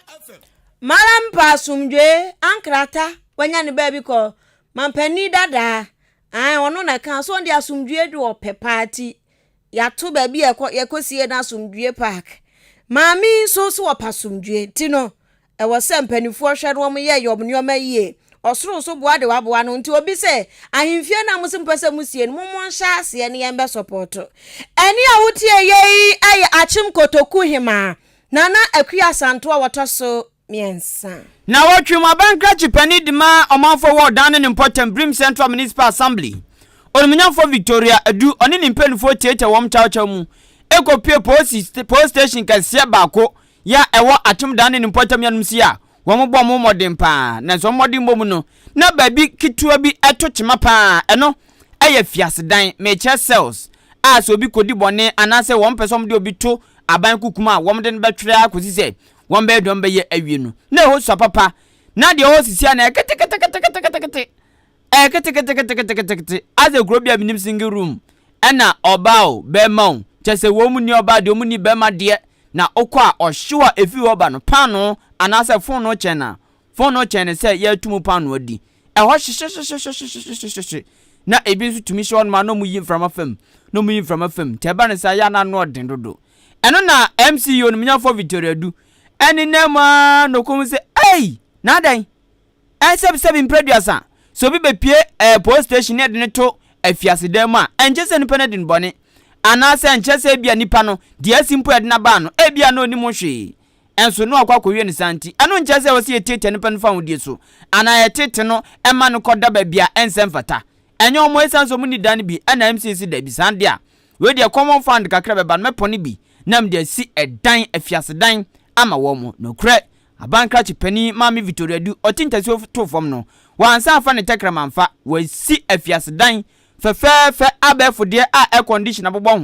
Mallam pɛ asomdwoe ankrata wanya ne baabi kɔ mampanin dadaa ae ɔno na ɛka so ɔno deɛ asomdwoe de ɔpɛ paa ti Yɛato baabi a yɛkɔ yɛkɔsie no asomdwie park. Maame yi nso so ɔpɛ asomdwie nti no ɛwɔ sɛ mpanimfoɔ hwɛ na wɔyɛ yɛ wɔn nneɛma yie. Ɔsoro nso boa de waboa no nti obi sɛ ahemfie no a mo se mopɛ sɛ mosie no mo mo nhyɛ aseɛ ne yɛn bɛ sɔpɔto. Ɛne a wotie yɛ yi yɛ Akyem Kotoku Hemaa Nana Akua Asantew a wɔtɔ so mmiɛnsa. Nnawɔtwe mu abankrakye panin de ma ɔmanfoɔ wɔ ɔdan ne ne mpɔtam Birim Central Municipal Assembly, Onimunyamfoɔ Victoria Adu, ɔne ne mpanimfoɔ tiatia wɔn kyawkyaw mu kɔpue polisi police station kɛseɛ baako yɛ a ɛwɔ Akyem dan ne ne mpɔtam yɛnom si a wɔn bɔ wɔn mmɔden paa nanso wɔn mmɔdenbɔ mu no na baabi ketewa bi ɛto kyema paa ɛno ɛyɛ fiasedan mekyerɛ cells a sɛ obi kɔdi bɔne anaasɛ wɔn pɛ sɛ wɔn de obi to aban kukum a wɔn de no bɛtwerɛ akɔsi sɛ wɔn bɛyɛ deɛ wɔn bɛyɛ awie no na ɛhɔ sua papa na deɛ ɛhɔ sisi a na ɛyɛ keteketeketekete ɛyɛ keteketeketekete asɛ kuro bi a menim single room ɛna ɔbaa o bɛrima o kyɛ sɛ wɔn mu ni ɔbaa deɛ wɔn ni bɛrima deɛ na okɔ a ɔhyew a efi hɔ ba no paano anaasɛ fonno kyɛn na fonno kyɛn ne sɛ yɛretu mu paano adi ɛhɔ hyehyehyehyehyehyehyehye na ebi nso tumi hyɛ hɔ nom a na wɔn yi mframa fam na wɔn yi mframa fam nti ɛba ne saa yɛ a na ano ɔden dodo Ɛno na MC Onimnyafo Victoria Adu nenam mu ara na okohu sɛ, Ei! Na adɛn? Ɛn sɛbisɛbi mprɛduasa, sɛ obi bepue ɛɛ police station ne yɛde no to afiasedan mu a, ɛnkyerɛ sɛ nipa no adi no bɔne. Anaasɛ ɛnkyerɛ sɛ ebia nipa no, deɛ asi mpo a yɛde no abaa no, ebia na onim ho hwee. Nso na wakɔ akɔwie no saa nti, ɛno nkyerɛ sɛ ɛwɔ sɛ yɛtiatia nipa no fahodie so, anaa yɛtete no ma no kɔda baabi a ɛnsɛ mfata. Ɛnyɛ wɔn, esiane sɛ wɔnni dan no bi na MC se dabi, saa de a, wei deɛ common fund kakra bɛba no mɛpɔne bi na mede asi ɛdan, afiasedan, ama wɔn. Nokorɛ, aban krakye panin Maame Victoria Adu, ɔte ntasuo too fam no, wansan amfa ne tɛkrɛma amfa, wasi afiasedan fɛfɛɛfɛ abɛɛfo deɛ a air condition abobɔ ho,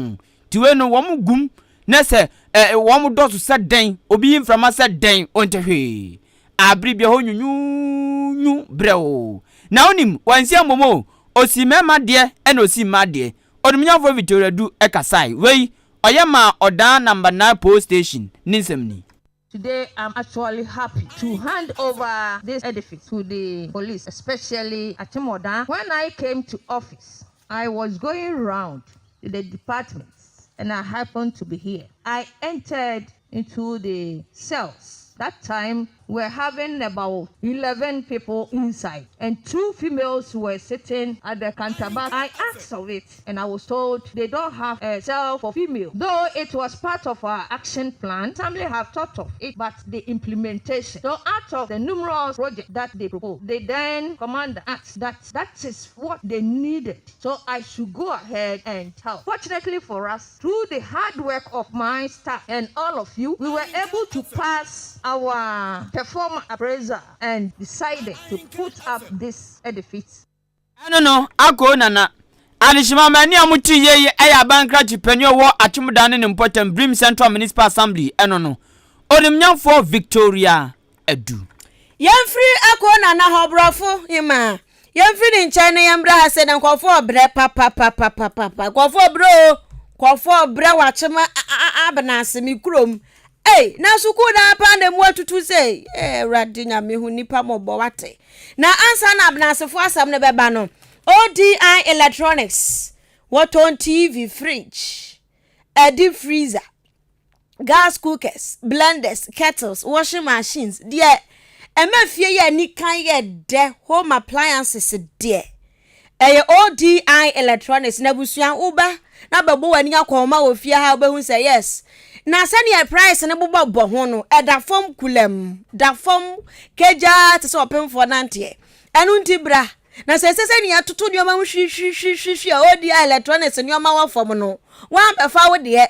nti wei no wɔn gum na sɛ eh, wɔn dɔso sɛ dɛn, obi yi mframa sɛ dɛn, ɔnte hwee. Abere bi ɛhɔ nyunyunyu brɛoo. Na wonim, wansi ammom o, osii mmarima deɛ ɛna osii mmaa deɛ. Onimnyamfoɔ Victoria Du kasae. Wei, ɔyɛ maa ɔdaa Number 9 Poll Station ne nsɛm ni. Today I'm actually happy to hand over this edifice to the police, especially Akyem Oda. When I came to office, I was going round to the departments and I happened to be here. I entered into the cells. That time we were having about 11 people inside and two females were sitting at the counter. But I asked of it and I was told they don't have a cell for female. Though it was part of our action plan, assembly have thought of it, but the implementation. So out of the numerous projects that they proposed, the then commander asked that that is what they needed. So I should go ahead and help. Fortunately for us, through the hard work of my staff and all of you, we were able to pass our performance appraisal and decided to put up this edifice. Ɛno no, Akoo Nana. Adehyema mma a mote yie yi yɛ aban krakye panin a ɔwɔ Akyemdan ne ne mpɔtam Birim Central Municipal Assembly ɛno no, Onimnyamfoɔ Victoria Adu. Yɛmfiri Akoo Nana hɔ, Borɔfo hemaa. Yɛmfiri ne nkyɛn na yɛmmra ha sɛ na nkurɔfoɔ rebrɛ papapapapapa. Nkurɔfoɔ rebrɛ o. Nkurɔfoɔ rebrɛ wɔ akyem abena ase me kurom. Ei, na sukuu no ara paa na emu atutu sei. Ee, Awurade Nyame hu nnipa mmɔbɔ wate. Na ansa na abenasefoɔ asɛm no bɛba no, ODI Electronics, wɔtɔn TV, fridge, ɛde freezer, gas cookers, blenders, kettles, washing machines, deɛ ɛma fie yɛ anikan yɛ dɛ, home appliances deɛ. Ɛyɛ ODI Electronics na abusua woba na bɛbɔ w'ani akɔnma wɔ fie ha wobɛhu sɛ yes. Na sɛdeɛ price no bobɔ bɔ ho no, ɛda fam kulam, da fam kagyaa te sɛ ɔpemfoɔ nanteɛ. Ɛno nti bra Na sɛ ɛsɛ sɛ nea ɛtoto nneɛma mu hwihwihwihwi a ɔredi a electronics nneɛma wɔ fam no, woammɛfa wo deɛ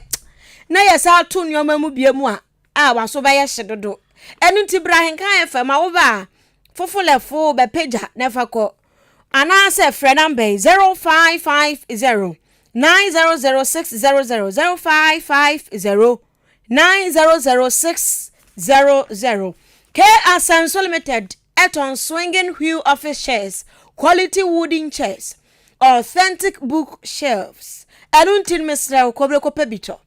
na yɛsan to nneɛma mu bie mu a, a w'aso bɛyɛ hye dodo. Ɛno nti bra Ahenkan FM a woba a, fofolɛfo bɛpagya na fa kɔ. Anaasɛ frɛ namba yi 0550 900 600 0550 900600. K Asanso Limited tɔn swinging wheel office chairs, quality wooden chairs, authentic book shelves. Ɛno nti no mesrɛ wo kɔbere kɔpɛ bi tɔ.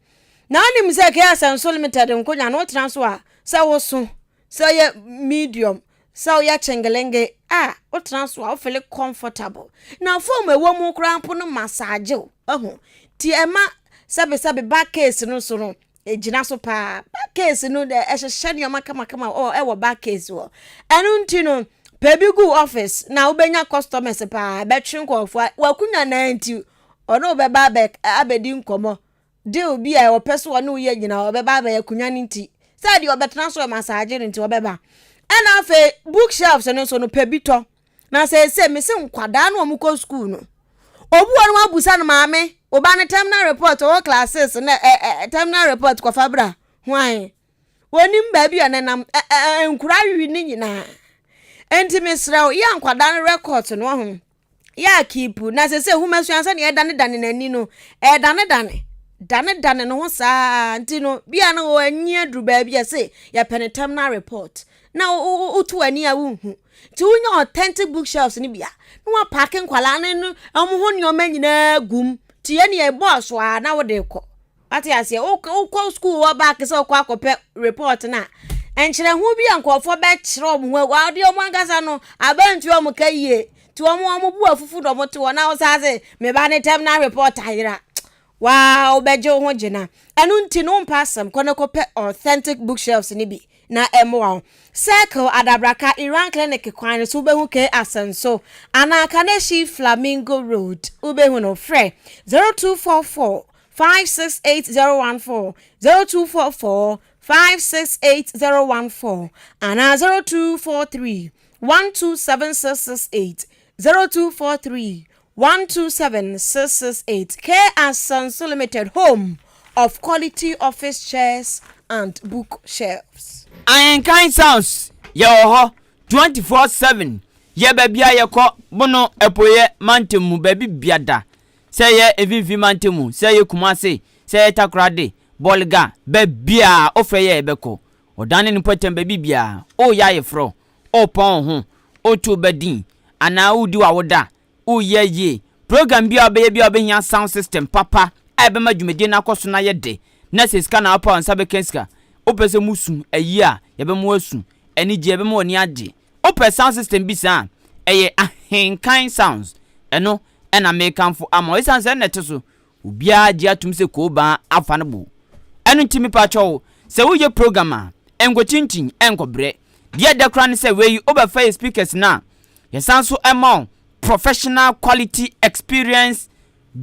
Na wonim sɛ K Asanso Limited nkonya no wotena so a sɛ woso, sɛ woyɛ medium, sɛ woyɛ kyengelenge a wotena so a wofele comfortable. Na foam ɛwɔ mu koraa mpo no massage wo. Wahu? Nti ɛma sɛbesɛbe back case no so no Egyina so paa. Back case no dɛ ɛhyehyɛ nneɛma kamakama wɔ ɛwɔ back case hɔ. Ɛno nti no, pɛ bi gu office na wobɛnya customers paa, ɛbɛtwe nkurɔfoɔ. W'akonnwa no ara nti, ɔne wo bɛba abɛ abɛdi nkɔmmɔ. Deal bi a ɔpɛ so ɔne wo yɛ nyinaa, ɔbɛba abɛyɛ akonnwa no nti. Sɛ deɛ ɔbɛtena so massage no nti, ɔbɛba. Ɛna afei, book shelves no nso no, pɛ bi tɔ. Na seesei mese nkwadaa no a wɔkɔ sukuu no, obi wɔ no wabusa no maame, wo ba no terminal report ɔwɔ class six na ɛ ɛ terminal report kɔfa bra hwan? Wɔnim baabi a ɔnenam ɛ ɛ nkura awi ne nyinaa. Enti mesrɛ wo, yɛ nkwadaa no records no ho. Yɛ a keep na seesei nhomasua sɛnea ɛdanedane n'ani no, ɛdanedane danedane ne ho saa nti no bia no wɔanyi aduru baabi a se yɛpɛ ne terminal report na woto w'ani a wonhu. Nti wonya authentic bookshelves no bi a, na wapaake nkwadaa no no wɔn ho nneɛma nyinaa gu mu. Nti yɛn deɛ ɛbɔɔ so a na wode kɔ. Wate aseɛ? Wokɔ sukuu hɔ baake sɛ wokɔ akɔpɛ report no a, nkyerɛho bi a nkurɔfoɔ bɛkyerɛ wɔn ho adeɛ wɔn ankasa no abantua wɔn ka yie. Nti wɔn wɔn bo afufu na wɔte hɔ na wosan se me ba ne terminal report ayera. Waa wobɛgye wo ho gyina. Ɛno nti no wompɛ asɛm, kɔ na kɔpɛ authentic bookshelves no bi na ɛmmoa wo. Circle, Adabraka, Iran Clinic kwan no so wobɛhu K Asenso anaa Kaneshie Flamingo Road wobɛhu no. Frɛ 0244 568014, 0244 568014 anaa 0243 127668, 0243 127668 K Asanso Limited Home of quality office chairs and book shelves. Ahenkan Sounds yɛwɔ hɔ 24/7 yɛ baabi a yɛkɔ Bono Apueɛ mantam mu baabi biada sɛ ɛyɛ Mfimfini mantam mu sɛ ɛyɛ Kumase sɛ ɛyɛ Takoradi Bolga baabiaa wofrɛ yɛ yɛbɛkɔ Ɔdan ne ne mpɔtam baabi biaa woyɛ ayeforɔ wopɔn wo ho woto ba din anaa wodi w'awoda Woyɛ yie. Program biara a wobɛyɛ biara wobɛhia sound system papa a ɛbɛma dwumadie no akɔ so na ayɛ dɛ. Na sɛ sika na wopɛ a wo nsa bɛka sika. Wopɛ sɛ musu ayie a, yɛbɛma woasu. Anigyeɛ, yɛbɛma w'ani agye. Wopɛ sound system bi saa a, ɛyɛ Ahenkan Sounds. Ɛno na mekamfo ama wo. Ɛsiane sɛ ɛno na ɛte so. Obiara gye atom sɛ koobaa afa no bo. Ɛno nti mepakyɛw, sɛ woyɛ program a, nkɔkyinkyin, nkɔbrɛ. Deɛ ɛdɛ koraa ne sɛ wei wobɛfa yɛ speakers no a, yɛsan nso ma wo professional quality experience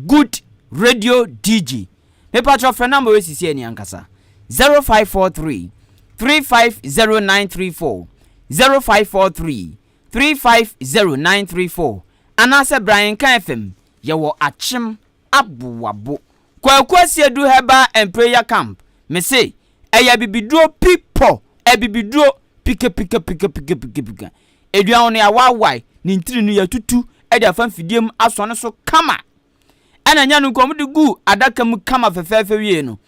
good radio DJ. Mepakyɛw frɛ number wei sisi ani ankasa 0543 350934 0543 350934 anaasɛ bra Nka FM yɛwɔ Akyem Aboabo. Kwaku Asiedu Herbal and Prayer Camp mese ɛyɛ abibiduro pi pɔ abibiduro pikapikapikapikapika. Aduan no yɛawaawae, ne ntini no yɛatutu de afa mfidie mu asɔ no so kama. Ɛna ɛnyɛ no nko, wɔde guu adaka mu kama fɛfɛɛfɛ wiei no,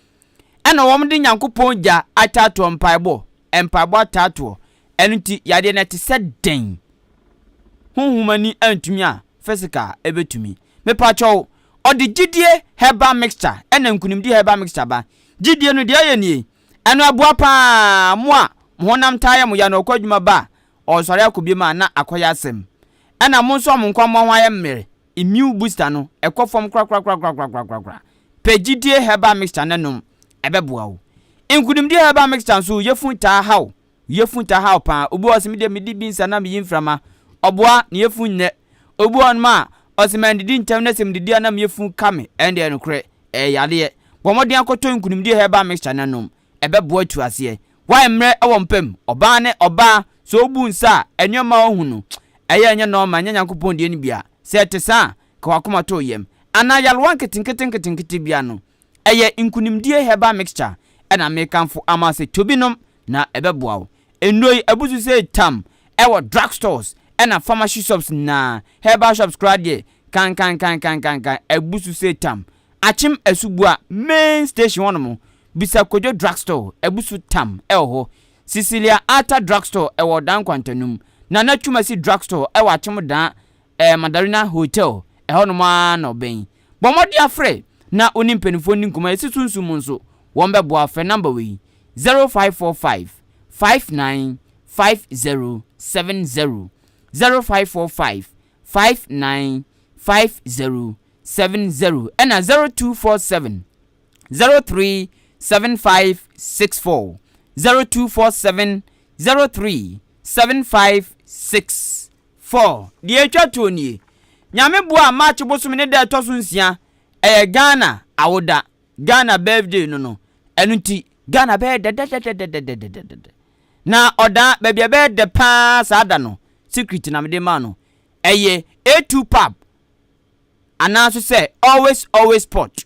ɛna wɔde Nyankopɔn gya ataatoɔ mpaebɔ, mpaebɔ ataatoɔ. Ɛno nti, yadeɛ no ɛte sɛ dɛn? Honhom ani antumi a, physical ɛbɛtumi. Mepakyɛw, ɔde gyidie herbal mixture ɛna nkunimdie herbal mixture ba. Gyidie no, deɛ ɛyɛ nie, ɛno ɛboa paa mo a mo honam taa yɛ mo ya na ɔkɔ adwuma ba a, ɔresɔre akɔ biom a na akɔyɛ asɛm. Ɛna mo nso a mo nkwammoa ho ayɛ mmerɛ, immune booster no, ɛkɔ fam korakorakorakorakorakorakora. Pɛ gyidie herbal mixture no nom, ɛbɛboa wo. Nkunimdie herbal mixture nso, yafunu taa haw Yafunu taa haw paa. Obi wɔ hɔ ɔse me deɛ medi beans a na meyi mframa. Ɔboa, ne yafunu nyɛ. Obi wɔ hɔnom a, ɔse mandidi ntɛm na sɛ medidi a na me yafunu ka me. Ɛno deɛ nokorɛ, ɛyɛ yadeɛ. Bɔ mmɔden akɔtɔ nkunimdie herbal mixture na nom. Ɛbɛboa atu aseɛ. Woayɛ mmerɛ wɔ mpa mu. Ɔbaa ne ɔbaa, sɛ ɔbu nsa a, nneɛma a ɔhu no, ɛyɛ a ɛnyɛ normal, ɛnyɛ Nyankopɔn deɛ no bi a. Sɛ ɛte saa a, ka w'akoma to wo yam. Anaa yarewa nketenkete nketenkete biara no, ɛyɛ nkunimdie herbal mixture na mekamfo ama sɛ tɔ bi nom na ɛbɛboa wo. Nnuro yi abu so sɛ tam wɔ drug stores ɛna pharmacy shops nyinaa, herbal shops koraa deɛ kankankankankankan abu so sɛ tam. Akyem Asubua main station hɔnom, bisa Kojo drug store, abu so tam wɔ hɔ. Cecilia Arthur drug store ɛwɔ Ɔdaa Nkwantanum. Nana Twumasi drug store ɛwɔ Akyem Daa eh, Madarina Hotel, ɛhɔnom ara na ɔbɛn. Bɔ mmɔden afrɛ na wo ne mpanimfoɔ nni nkɔmmɔ. Yɛsi sunsum mu nso, wɔbɛboa wo. Frɛ nɔmba wei, 0545 59 50 70, 0545 59 50 70, ɛna 0247 03 75 64, 0247 03 75 64. Deɛ ɛtwa toɔ nie, Nyame boa a March bosome ne da a ɛtɔ so nsia ɛyɛ Ghana awoda, Ghana birthday no no, ɛno nti Ghana bɛyɛ dɛdɛdɛdɛdɛdɛdɛdɛdɛ. Na ɔda baabi a ɛbɛyɛ dɛ paa saa da no, secret na mede maa no, ɛyɛ A2 pub anaa nso sɛ Always Always Spot.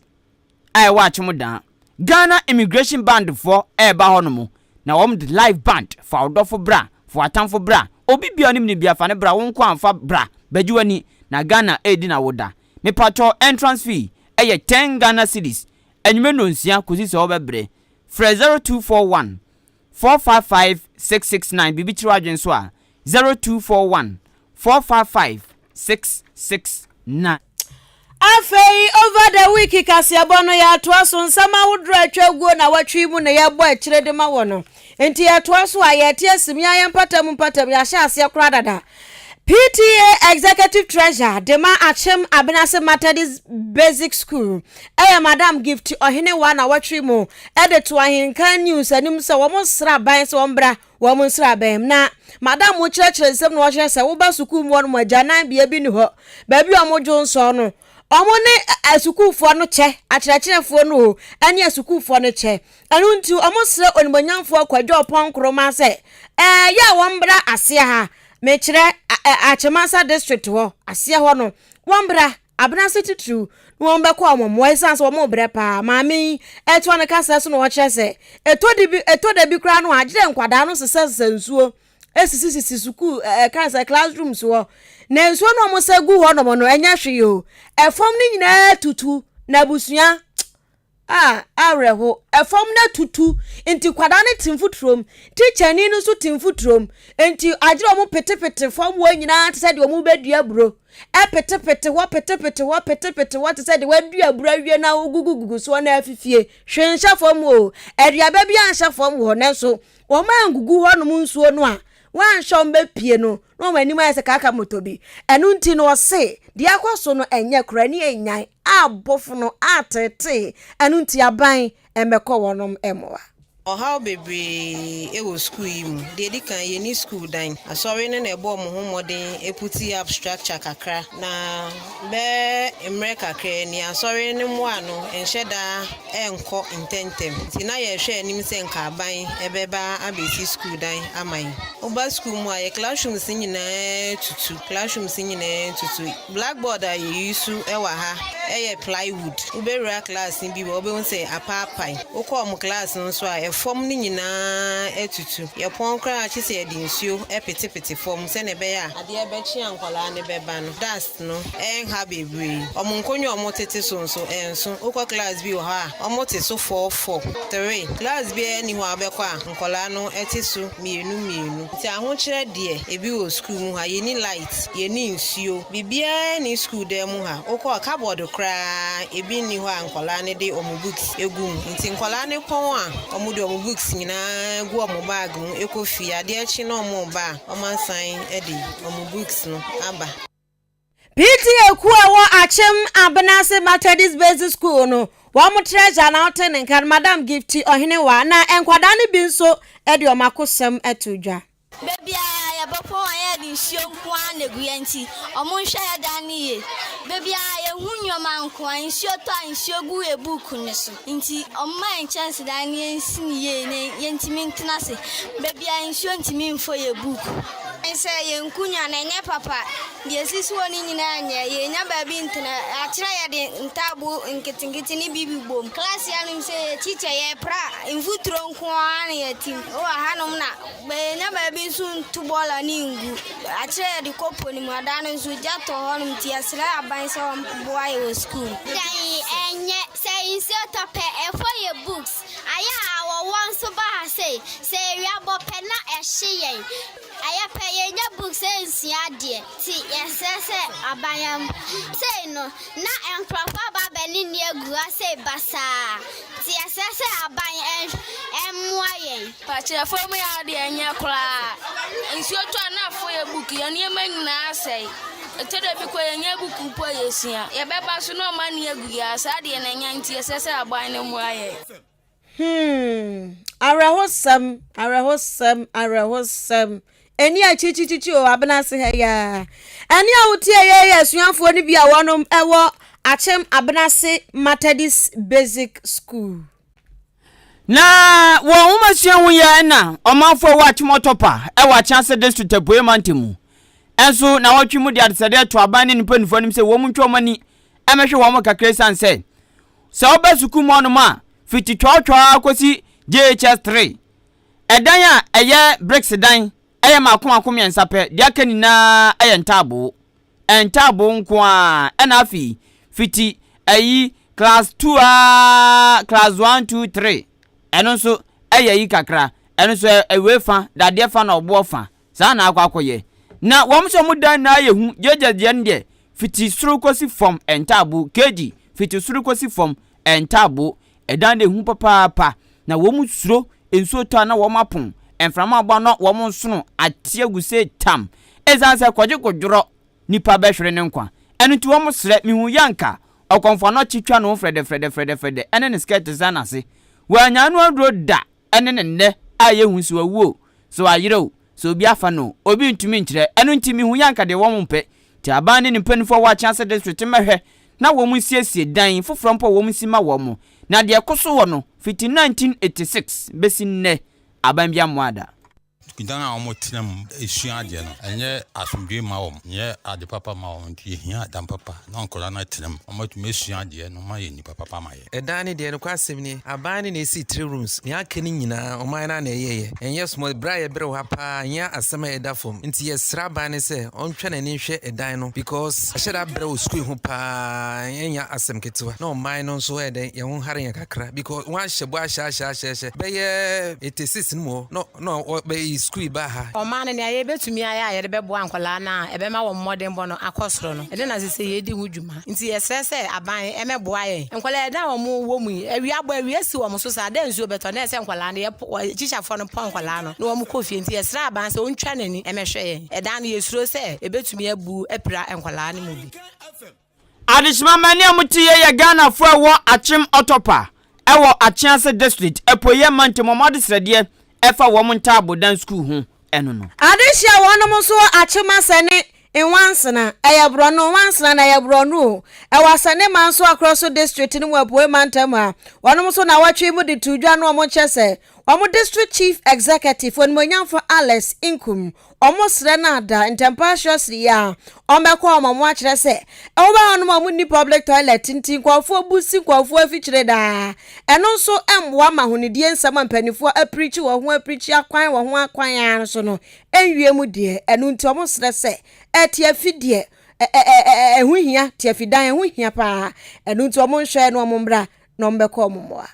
a ɛwɔ Akyem Dan. Ghana Immigration Band foɔ reba hɔ nom na wɔn de live band fa wo dɔfo bra, fa w'atamfo bra, obi biara onim no biara fa no bra, wo nko ara fa bra bɛgye w'ani na Ghana redi n'awoda. Mepakyɛw entrance fee yɛ 10 Ghana cedis, anwummerɛ nnɔnsia kɔsi sɛ wobɛbrɛ. Frɛ 0241 455 669 biribi kyere w'adwene so a, 0241 455 669. Afei Over the Week kaseɛbɔ no yɛatoa so, nsɛm ahodoɔ a atwa aguo nnawɔtwe yi mu na yɛbɔ akyire de ma wɔ no. Nti yɛtoa so a yɛte asim yɛn ayɛ mpatam mpatam yɛahyɛ aseɛ koraa dada. PTA Executive Treasurer de ma Akyem Abenase Methodist Basic School ɛyɛ Madam Gift Ɔhenewa nnawɔtwe mu de to Ahenkan News anim sɛ wɔn nsraban sɛ wɔn bra wɔn nsraban mu. Na madam kyerɛkyerɛ nsɛm na ɔkyerɛ sɛ woba sukuu mu hɔ nom agyananbea bi ni hɔ, baabi a wɔdwo nsɔɔ no, wɔn ne asukuufoɔ no kyɛ, akyerɛkyerɛfoɔ no o, ɛne asukuufoɔ no kyɛ. Ɛno nti wɔsrɛ Onimuonyamfoɔ Kwadwo Ɔpɔn Nkrumah sɛ ɛyɛ a wɔmmra aseɛ ha, mekyerɛ Akyemasa district hɔ, aseɛ hɔ no, wɔmmra Abenase titiriw na wɔbɛkɔ wɔn mmoa esiane sɛ wɔrebrɛ paa. Maame yi toa ne kasa so na ɔkyerɛ sɛ ɛtɔ de bi ɛtɔ da bi koraa no a gyerɛ nkwadaa no sesasesa nsuo esisisisi sukuu ɛka sɛ classrooms hɔ na nsuo no a wɔsa gu hɔ nom no ɛnyɛ hwee o ɛfam no nyinaa tutu na abusua A, awerɛho. Ɛfam no atutu, nti kwadaa no te mfuturom. Tikyani no nso te mfuturom. Nti agyerɛ wɔn petepete fam hɔ nyinaa te sɛ deɛ wɔn bɛdua aburo. Ɛpetepete hɔ, petepete hɔ, petepete hɔ te sɛ deɛ wɔadua aburo awie na wogugugugu soɔ na afifie. Hwee nhyɛ fam hɔ o. Aduaba bi anhyɛ fam hɔ, nanso wɔn angugu hɔnom nsuo no a, wɔanhwɛ wɔn bɛpie no na wɔn anim ayɛ sɛ kaaka moto bi. Ɛno nti no ɔse deɛ akɔ so no ɛnyɛ koraa ni ɛnyan. Abɔfono ateetee, ɛno nti aban mmɛkɔ wɔnom mmoa. Ɔhaw bebree wɔ sukuu yi mu. Deɛ ɛdi kan, yɛnni sukuu dan. Asɔre no na ɛbɔɔ wɔn ho mmɔden puti up structure kakra, na bɛyɛ mmerɛ kakraa ni, asɔre no mmoa no nhyɛ da nkɔ ntɛmntɛm. Nti na yɛrehwɛ anim sɛ nka aban bɛba abɛsi sukuu dan ama yɛn. Woba sukuu mu a, yɛn classrooms nyinaa tutu, classrooms nyinaa tutu. Blackboard a yɛ use wɔ ha. yɛ plywood. Wobɛwura class no bi mu a, wobɛhu sɛ apaapae. Wokɔ wɔn class no nso a, ɛfam no nyinaa atutu. Yɛpɔn koraa a, gye sɛ yɛde nsuo petepete fam sɛdeɛ ɛbɛyɛ a adeɛ bɛkye a nkwadaa no bɛba no, dust no renha bebree. Wɔn nkonnwa a wɔtete so nso, ɛnso. Wokɔ class bi wɔ hɔ a, wɔte so four four, three. Class biara nni hɔ a wobɛkɔ a, nkwadaa no te so mmienu mmienu. Nti ahokyerɛ deɛ, ebi wɔ sukuu mu ha. Yɛnni light, yɛnni nsuo, biribiara nni sukuu dan mu ha. Wokɔ a, cupboard koraa ebi nni hɔ a nkwadaa no de wɔn books gu mu. Nti nkwadaa no pɔn a, wɔde wɔn books nyinaa gu wɔn bag mu kɔ fie. Adeɛ kye na wɔreba a, wɔasan de wɔn books no aba. PTA kuo a ɛwɔ Akyem Abenase Methodist Basic School no, wɔn treasurer na ɔte ne nka no, Madam Gifty Ɔhenewa, na nkwadaa no bi nso de wɔn akosɛm to dwa. Baabi a yɛbɛkɔ a yɛde nsuo nko ara na egu yɛn nti, wɔnhwɛ yɛn dan no yie. Baabi a yɛhu nneɛma nko ara, nsuo tɔ a nsuo gu yɛn book no so nti, wɔmma yɛn nkyɛnsedan no yɛnsi no yie na yɛntumi ntena ase. Baabi a nsuo ntumi mfɔ yɛn book. Sɛ yɛn nkonnwa no, ɛnyɛ papa. Deɛ esisi hɔ no nyinaa nyɛ. Yɛnnya baabi ntena. Akyerɛ yɛde ntaaboo nketenkete ne biribi bom. Class hanom sɛ yɛ teacher yɛpra mfuturo nko ara na yɛte mu. Wɔ hanom na yɛnnya baabi nso nto bɔɔla no ngu. Akyerɛ yɛde kɔ po no mu. Ada no nso gya tɔ hɔnom nti yɛsrɛ aban sɛ wɔmmoa yɛ wɔ sukuu mu. Dan yi ɛnyɛ. Sɛ nsuo tɔ pɛ ɛfɔ yɛ books. Ayɛ a awɔwɔ nso ba ha sei. Sɛ awia bɔ pɛ na ɛhye yɛn. Ɛyɛ pɛ yɛnya books nsua adeɛ nti yɛsrɛ sɛ aban am sei no na nkorɔfoɔ aba abɛne nni agu ha sei basaa nti yɛsrɛ sɛ aban mmoa yɛn. Pakyɛ fam yi ara deɛ ɛnyɛ koraa. Nsuo tɔ a na afɔ yɛ book, yɛn nneɛma nyinaa asɛe. Ɛtɔ da bi koraa yɛnnya book mpo a yɛsua. Yɛbɛba so na ɔma ani agu yɛn a, saa deɛ na ɛnyɛ nti yɛsrɛ sɛ aban no mmoa yɛn. Hmm, awerɛhosɛm, awerɛhosɛm, awerɛhosɛm. Ɛni akyirikyirikyiri o, abena ase ha yi ara. Ɛne a wotie yɛ yɛ asuafoɔ no bi a wɔnom ɛwɔ Akyem Abenase Methodist Basic School. Na wɔn nwomasua ho yɛ na ɔmanfoɔ a ɛwɔ Akyem Ɔtɔpa ɛwɔ Akyease District Apueɛ Mantam mu nso na wɔtwe mu de adesrɛdeɛ to aban ne ne mpanimfoɔ anim sɛ wɔn ntwa wɔn ani mmɛhwɛ wɔn kakra esiane sɛ Sɛ woba sukuu mu hɔnom a, fiti twɔtwɔ ara kɔsi JHS 3. Ɛdan a ɛyɛ bricks dan yɛ mmaako mmaako mmiɛnsa pɛ, deɛ aka nyinaa yɛ ntaaboo. Ntaaboo nko ara. Ɛna afei, fiti ayi class 2 ara, class 1, 2, 3, ɛno nso ɛyɛ ayi kakra. Ɛno nso ɛwei fa, dadeɛ fa na ɔboɔ fa. Saa na akɔ akɔyɛ. Na wɔn nso wɔn dan nyinaa yɛ hu, gyagya deɛ no deɛ, fiti soro kɔsi fam, ntaaboo, KG, fiti soro kɔsi fam, ntaaboo, ɛdan no yɛ hu papaapa. Na wɔn suro, nsuo tɔ a na wɔn apon, mframa abɔ a na wɔn nsono ate agu sɛ tam. Ɛsiane sɛ kɔgye kodworɔ, nipa bɛhwere ne nkwa. Ɛno nti wɔn srɛ, mehu Yanka, ɔkɔmfo anɔkye twa ne ho frɛdɛfrɛdɛfrɛdɛfrɛdɛ ɛne ne skirt san n'ase. Wannya ano aduro da. Ɛne no nnɛ a yɛhu sɛ wawu o, sɛ wayera o, sɛ obi afa no o, obi ntumi nkyerɛ. Ɛno nti mehu yɛ anka deɛ wɔn mpɛ. Nti aban ne ne mpaninfoɔ a wɔ Akyease District mmɛhwɛ na wɔn nsiesie dan foforɔ mpo a wɔn nsi ma wɔn. Na deɛ ɛko so wɔ no, fiti 1986 bɛsi nnɛ, aban bi ammoaa da. Dan a wɔtena mu sua adeɛ no, ɛnyɛ asomdwoeɛ mma wɔn, ɛnyɛ ade papa mma wɔn, nti yɛhia dan papa na nkwadaa no atena mu, wɔatumi asua adeɛ na wɔayɛ nnipa papa ama yɛn. Ɛdan no deɛ nokwasɛm nie, aban no na ɛsii three rooms, nea aka no nyinaa ɔman no ara na ɛyɛeɛ. Ɛnyɛ small, berɛ a yɛbrɛ wɔ ha paa ɛnyɛ asɛm a ɛda fam. Nti yɛsrɛ aban no sɛ ɔntwa n'ani nhwɛ ɛdan no because ahyɛ da abrɛ wɔ sukuu yi ho paa, ɛnyɛ asɛm ketewa. Na ɔman no nso ɛyɛ dɛn, yɛn ho hare yɛn kakra because wɔahyɛ bɔ ahyɛ ahyɛ ahyɛ ahyɛ bɛyɛ 86 no mu hɔ na na ɔbɛyi sukuu yi baa ha. Ɔman no, nea yebetumi ayɛ a yɛde bɛboa nkwadaa no a ɛbɛma wɔn mmɔdenbɔ no akɔ soro no, ɛno na ɛsɛ sɛ yedi ho dwuma. Enti yɛsrɛ sɛ aban mmɛboa yɛn. Nkwadaa ɛdan a wɔwɔ mu yi, awia bɔ, awia si wɔn so saa, dɛ nsuo bɛtɔ, na ɛsɛ sɛ nkwadaa no, yɛpo, tikyafoɔ no pɔn nkwadaa no na wɔkɔ fie. Enti yɛsrɛ aban sɛ ɔntwa n'ani mmɛhwɛ yɛn. Ɛdan no, yɛsuro sɛ ebetumi abu apira nkwadaa no mu bi. Adehyema mma nea mo te yɛ yɛ Ghanafoɔ a ɛwɔ Akyem Ɔtɔpa ɛwɔ Akyease District, Apueeɛ Mantam wɔn adesrɛdeɛ ɛfa wɔn ntaabodan sukuu ho ɛno no. Adehyeɛ wɔnom nso wɔ Akyem Asɛne Nwansena, ɛyɛ borɔno, Nwansena na ɛyɛ borɔno o, ɛwɔ Asɛne Manso Akorɔso District no mu Apueeɛ Mantam ha. Wɔnom nso nawɔtwe yi mu de too dwa no wɔn kyɛ sɛ wɔn District Chief Executive Onimuonyamfo Alex Nkum. Wɔsrɛ no ada ntɛmpa ahyɛsere yi a wɔbɛkɔ wɔn mo akyerɛ sɛ ɛwɔ hɔnom a wɔnni public toilet nti nkurɔfoɔ bu si nkurɔfoɔ afikyire daa. Ɛno nso mmoa ma ahonidie nsɛm a mpanimfoɔ apirikyi wɔ ho apirikyi akwan wɔ ho akwan ara nso no nwie mu deɛ. Ɛno nti wɔsrɛ sɛ tiafi deɛ ɛho hia, tiafi dan ɛho hia paa. Ɛno nti wɔnhwɛ na wɔmmra na wɔmmɛkɔ wɔn mmoa.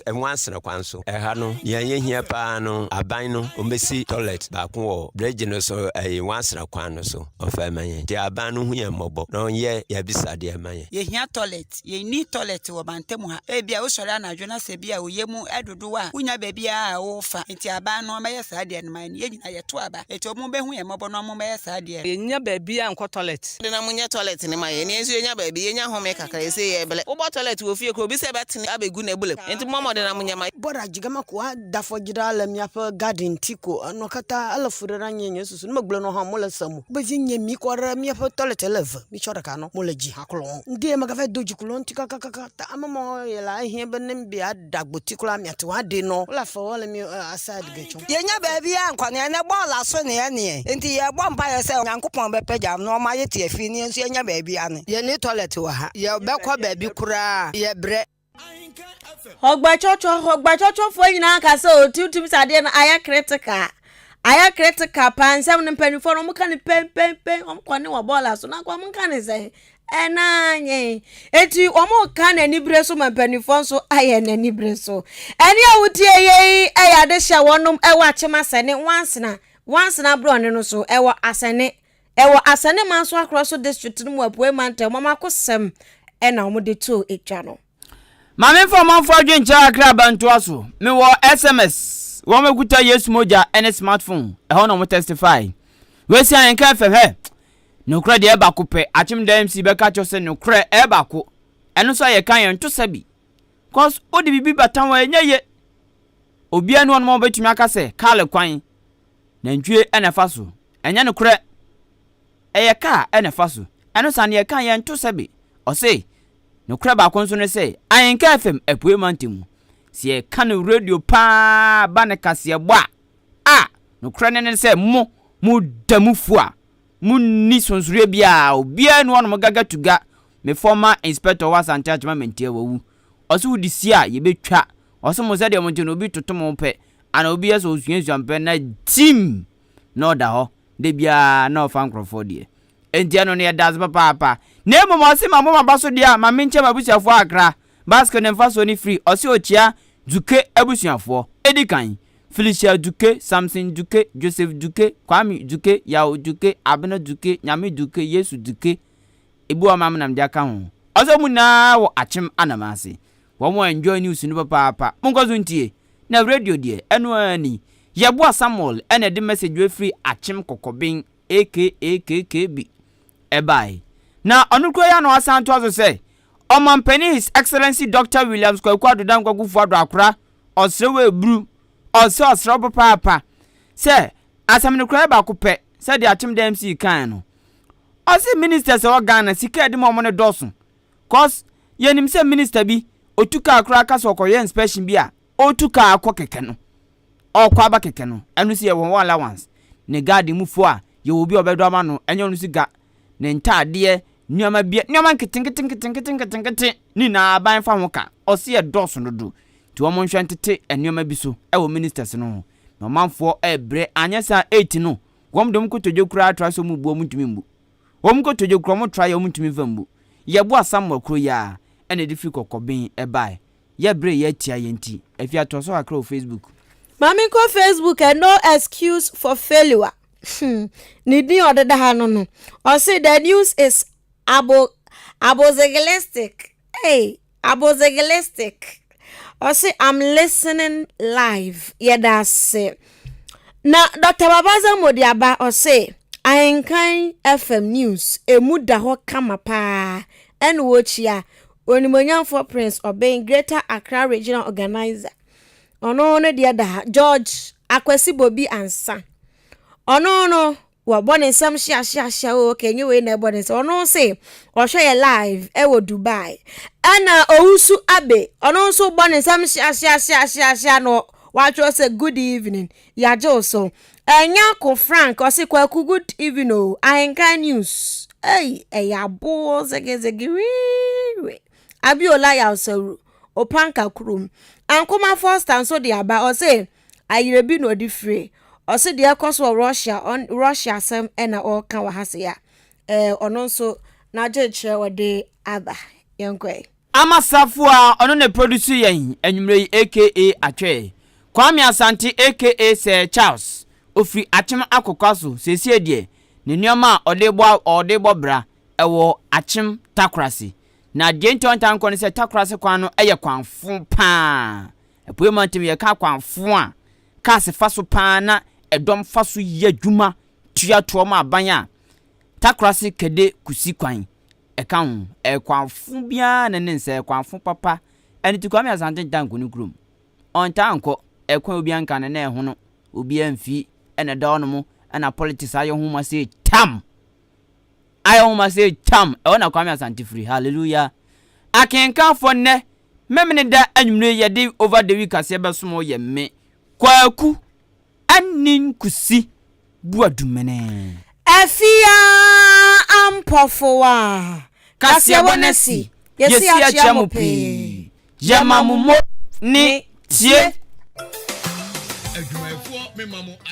Nwansena kwan so. Ɛha no, nea yehia paa no, aban no, wɔbɛsi toilet baako wɔ bridge no so, ɛyi, Nwansena kwan no so, wɔmfa mma yɛn. Nti aban no hu yɛn mmɔbɔ na ɔnyɛ yɛn abisadeɛ mma yɛn. Yɛhia toilet. Yɛnni toilet wɔ mantam ha. Ebia wosɔre anadwo na sɛ ebia wo yam dodow a, wunnya baabiara a wofa. Enti aban no wɔmmɛyɛ saa adeɛ no mma yɛn. Yɛn nyinaa yɛto aba. Enti wɔmmɛhu yɛn mmɔbɔ na wɔmmɛyɛ saa adeɛ no. Yɛnnya baabiara nkɔ toilet. De na monyɛ toilet no ma yɛn na yɛn nso yɛnya baabi yɛnya home kakra ɛsei yɛbrɛ. Wobɔ toilet wɔ fie koraa obi sɛ bɛtene abɛgu n'abulem nti mommɔ mmɔden na monyɛ ma. Bɔra jigama ko a dafɔ jira le miaƒe garden ŋuti ko enɔ katã ele fu ɖe ɖe anyi nye susu ne megblɔe nɔ hã mole sem o. Be vi nye mi kɔ ɖe míaƒe toilet le ve mi tsɔ ɖeka nɔ mole dzi hã klɔ. Ŋdi ye megava do dziku le wo ŋuti kakakaka ta ame mawo ye la ehiã be ne mi be yeaɖe agboti kura miate ŋu aɖee nɔ wole afɔ wɔ le mi aside ge tsɔ. Yɛnya baabi a nkɔ no ɛnɛ bɔɔl aso ne ɛneɛ nti yɛbɔ mpaeɛ sɛ Nyankopɔn bɛpagya na ɔma yɛte afie na yɛn nso yɛnya baabi ane. Yɛnni toilet wɔ ha. Yɛbɛkɔ baabi koraa a, yɛbrɛ. Hɔgbɛtwɔtwɔ hɔgbɛtwɔtwɔfoɔ nyinaa ka sɛ otutum sɛ adeɛ no ayɛ critical ayɛ critical paa nsɛm no mpanimfoɔ no wɔka no pɛnpɛnpɛn wɔn kɔ ne wɔ bɔɔla so na nka wɔn nka ne sɛn ɛna nyɛ eti wɔn ka n'anibere so ma mpanimfoɔ nso ayɛ n'anibere so ɛne a wotie yɛ yi ɛyɛ ade hyɛ wɔnom ɛwɔ akyem asɛne wansena wansena borɔne no so ɛwɔ asɛne Ɛwɔ Asane Manso Akorɔ so District no mu Apuei Mantam wɔn akosɛm na wɔn de too dwa no. Ma memfa ɔmanfoɔ adwenkyerɛ kakra aba ntoa so. Mewɔ SMS, wɔn akuta Yesu mogya ne smartphone, ɛhɔ na wɔn testify. Wei si Ahenka FM, hɛ! Nokorɛ deɛ ɛbaako pɛ, Akyem da MC bɛka kyerɛ sɛ nokorɛ ɛbaako. Ɛno nso a yɛka yɛn nto sɛbi. Cause wode biribi bata ho a ɛnyɛ ye. Obiara ni hɔnom a ɔbɛtumi aka sɛ kaale kwan, nantwie na ɛfa so. Ɛnyɛ nokorɛ. Ɛyɛ kaa na ɛfa so. Ɛno saa no yɛka yɛnto sɛbe. Ɔse, nokorɛ baako nso ne sɛ, Ahenka FM Apuei Mantam mu, sɛ yɛka no radio paa ba ne kaseɛbɔ a, a, nokorɛ no ne sɛ mo, mo da mu fua. Monni sonsoreɛ biara, obiara nni hɔnom gaga to ga. Me former inspector wɔ Asante Akyem Amantia wawu. Ɔse wode si a, yɛbɛtwa. Ɔse mo sɛdeɛ mote no obi toto mo pɛ, anaa obi yɛ sɛ ɔsuasua mo pɛ na tim! Na ɔda hɔ da biara na ɔfa nkorɔfoɔ deɛ. Enti ɛno no yɛda ase papaapa. Na mmom ɔse ma mo maba so deɛ a ma menkyɛ m'abusuafoɔ akra. Basque ne mfasoɔ no firi ɔse ɔkyia Duke abusuafoɔ. Ɛdi kan, Felicia Duke, Samson Duke, Joseph Duke, Kwame Duke, Yaw Duke, Abena Duke, Nyame Duke, Yesu Duke. Ebi wɔ hɔ a ma menam de aka ho. Ɔse wɔn nyinaa wɔ Akyem Anam ase. Wɔn enjoy news no papaapa. Monkɔ so ntie. Na radio deɛ, ɛno ara ni. Yeboah Samuel na ɛde message wei firi Akyem Kɔkɔben aka KKB ɛbae. Na ɔno kura yi ara na wasan atoa so sɛ, Ɔmanpanin His Excellency Doctor Williams Kwaku Addo Dankwa Akufo Addo Akora ɔsrɛ wo aburu, ɔsɛ ɔsrɛ wo papaapa sɛ asɛm no koraa yɛ baako pɛ sɛdeɛ Akyem Dan MC kae no. Ɔse ministers a ɛwɔ Ghana sika a yɛde ma wɔn no dɔɔso cos yɛnim sɛ minister bi ɔtu kaa koraa ka sɛ ɔkɔyɛ inspection bi a ɔretu kaa akɔ kɛkɛ no ɔrekɔ aba kɛkɛ no ɛno nso yɛwɔ wɔn allowance ne guard mu foɔ a yɛwɔ obi a ɔbɛdɔ ama no ɛnyɛ ɔno nso ga ne ntaadeɛ nneɛma bi nneɛma nketenkete nketenkete nketenkete ne nyinaa aban fa ho ka ɔse yɛ dɔɔso dodo nti wɔn nhwɛ ntete nneɛma bi so ɛwɔ ministers no ho na ɔmanfoɔ ɛrebrɛ anyɛ saa eight no wɔn de wɔn kotodwe koraa tra sɛ wɔn bu wɔn ntumi mbu wɔn kotodwe koraa wɔn tra yɛ wɔn ntumi nfa mbu yɛboa Samuel koro yi ara ɛna ɛde firi kɔkɔben ɛbae Yɛ bere yɛ atia yɛ nti. Afie atoa so kakra wɔ Facebook. Ma menkɔ Facebook ɛ, no excuse for failure hmm ne din a ɔdeda ha no no ɔse the news is abo abozegilistic hey abozegilistic ɔse I'm listening live yɛda ase na Dr. Babaza Modiaba ɔse Ahenkan FM news emu da hɔ kama paa ɛna wɔkyia Onimuonyamfoɔ Prince Obeng, Greater Accra Regional Organizer, ɔno no deɛ da ha. George Akwasi Bobi Ansah, ɔno no wɔbɔ ne nsam hyeahyeahyea o okay nye wei na ɛbɔ ne nsam ɔno se ɔhwɛ yɛ live ɛwɔ Dubai ɛna Owusu Abe ɔno nso bɔ ne nsam hyeahyeahyeahyeahyea no watwerɛ sɛ good evening yagye wo so. Nyarko Frank ɔse Kwaku good evening o, Ahenkan news ei ɛyɛ aboɔ zegezege wiiwi. Abiola Yawsawuru, Opanka kurom. Ankoma Foster nso de aba ɔse ayerɛ bi na ɔde fire. Ɔse deɛ ɛkɔ so wɔ Russia, ɔn Russia asɛm ɛna ɔreka wɔ ha se a. Ɛɛ ɔno nso n'adwenkyerɛ ɔde aba. Yɛnkɔ ɛ. Ama Safo a ɔno na ɛproduce yɛn anwummerɛ yi aka Atwɛɛ, Kwame Asante aka Sir Charles, ɔfiri Akyem Akokwa so seesei deɛ ne nneɛma a ɔde bɔ ɔde bɔ bra ɛwɔ Akyem Takorase. Na deɛ nti a ɔntaa nkɔ ne sɛ Takorase kwan no yɛ kwan fo paa. Apuei mantam yɛka kwan fo a cars fa so paa na ɛdɔm fa so yɛ adwuma tua toɔ ma aban a Takorase Kɛde Kusi kwan ɛka ho. Ɛyɛ kwan fo biara na ne nsa ɛyɛ kwan fo papa. Ɛno nti Kwame Asante ntaa nkɔ ne kurom. Ɔntaa nkɔ. Ɛkwan a obiara nka no na ɛhono. Obiara mfi ɛna ɛda hɔnom ɛna politics ayɛ ho ma sei tam. Ayɛ ho ma sei tam. Ɛhɔ na Kwame Asante firi. Hallelujah. Akenkanfoɔ nnɛ Memeneda anwummere yi yɛde over the week aseɛ bɛsom wo yɛ me Kwaku Anin Kusi Boadumene. Afia Ampɔfowa. Kaseɛbɔ no asi, yɛsi akyea mo pii, yɛma mo mo ne tie. Adwumayɛfoɔ mema mo.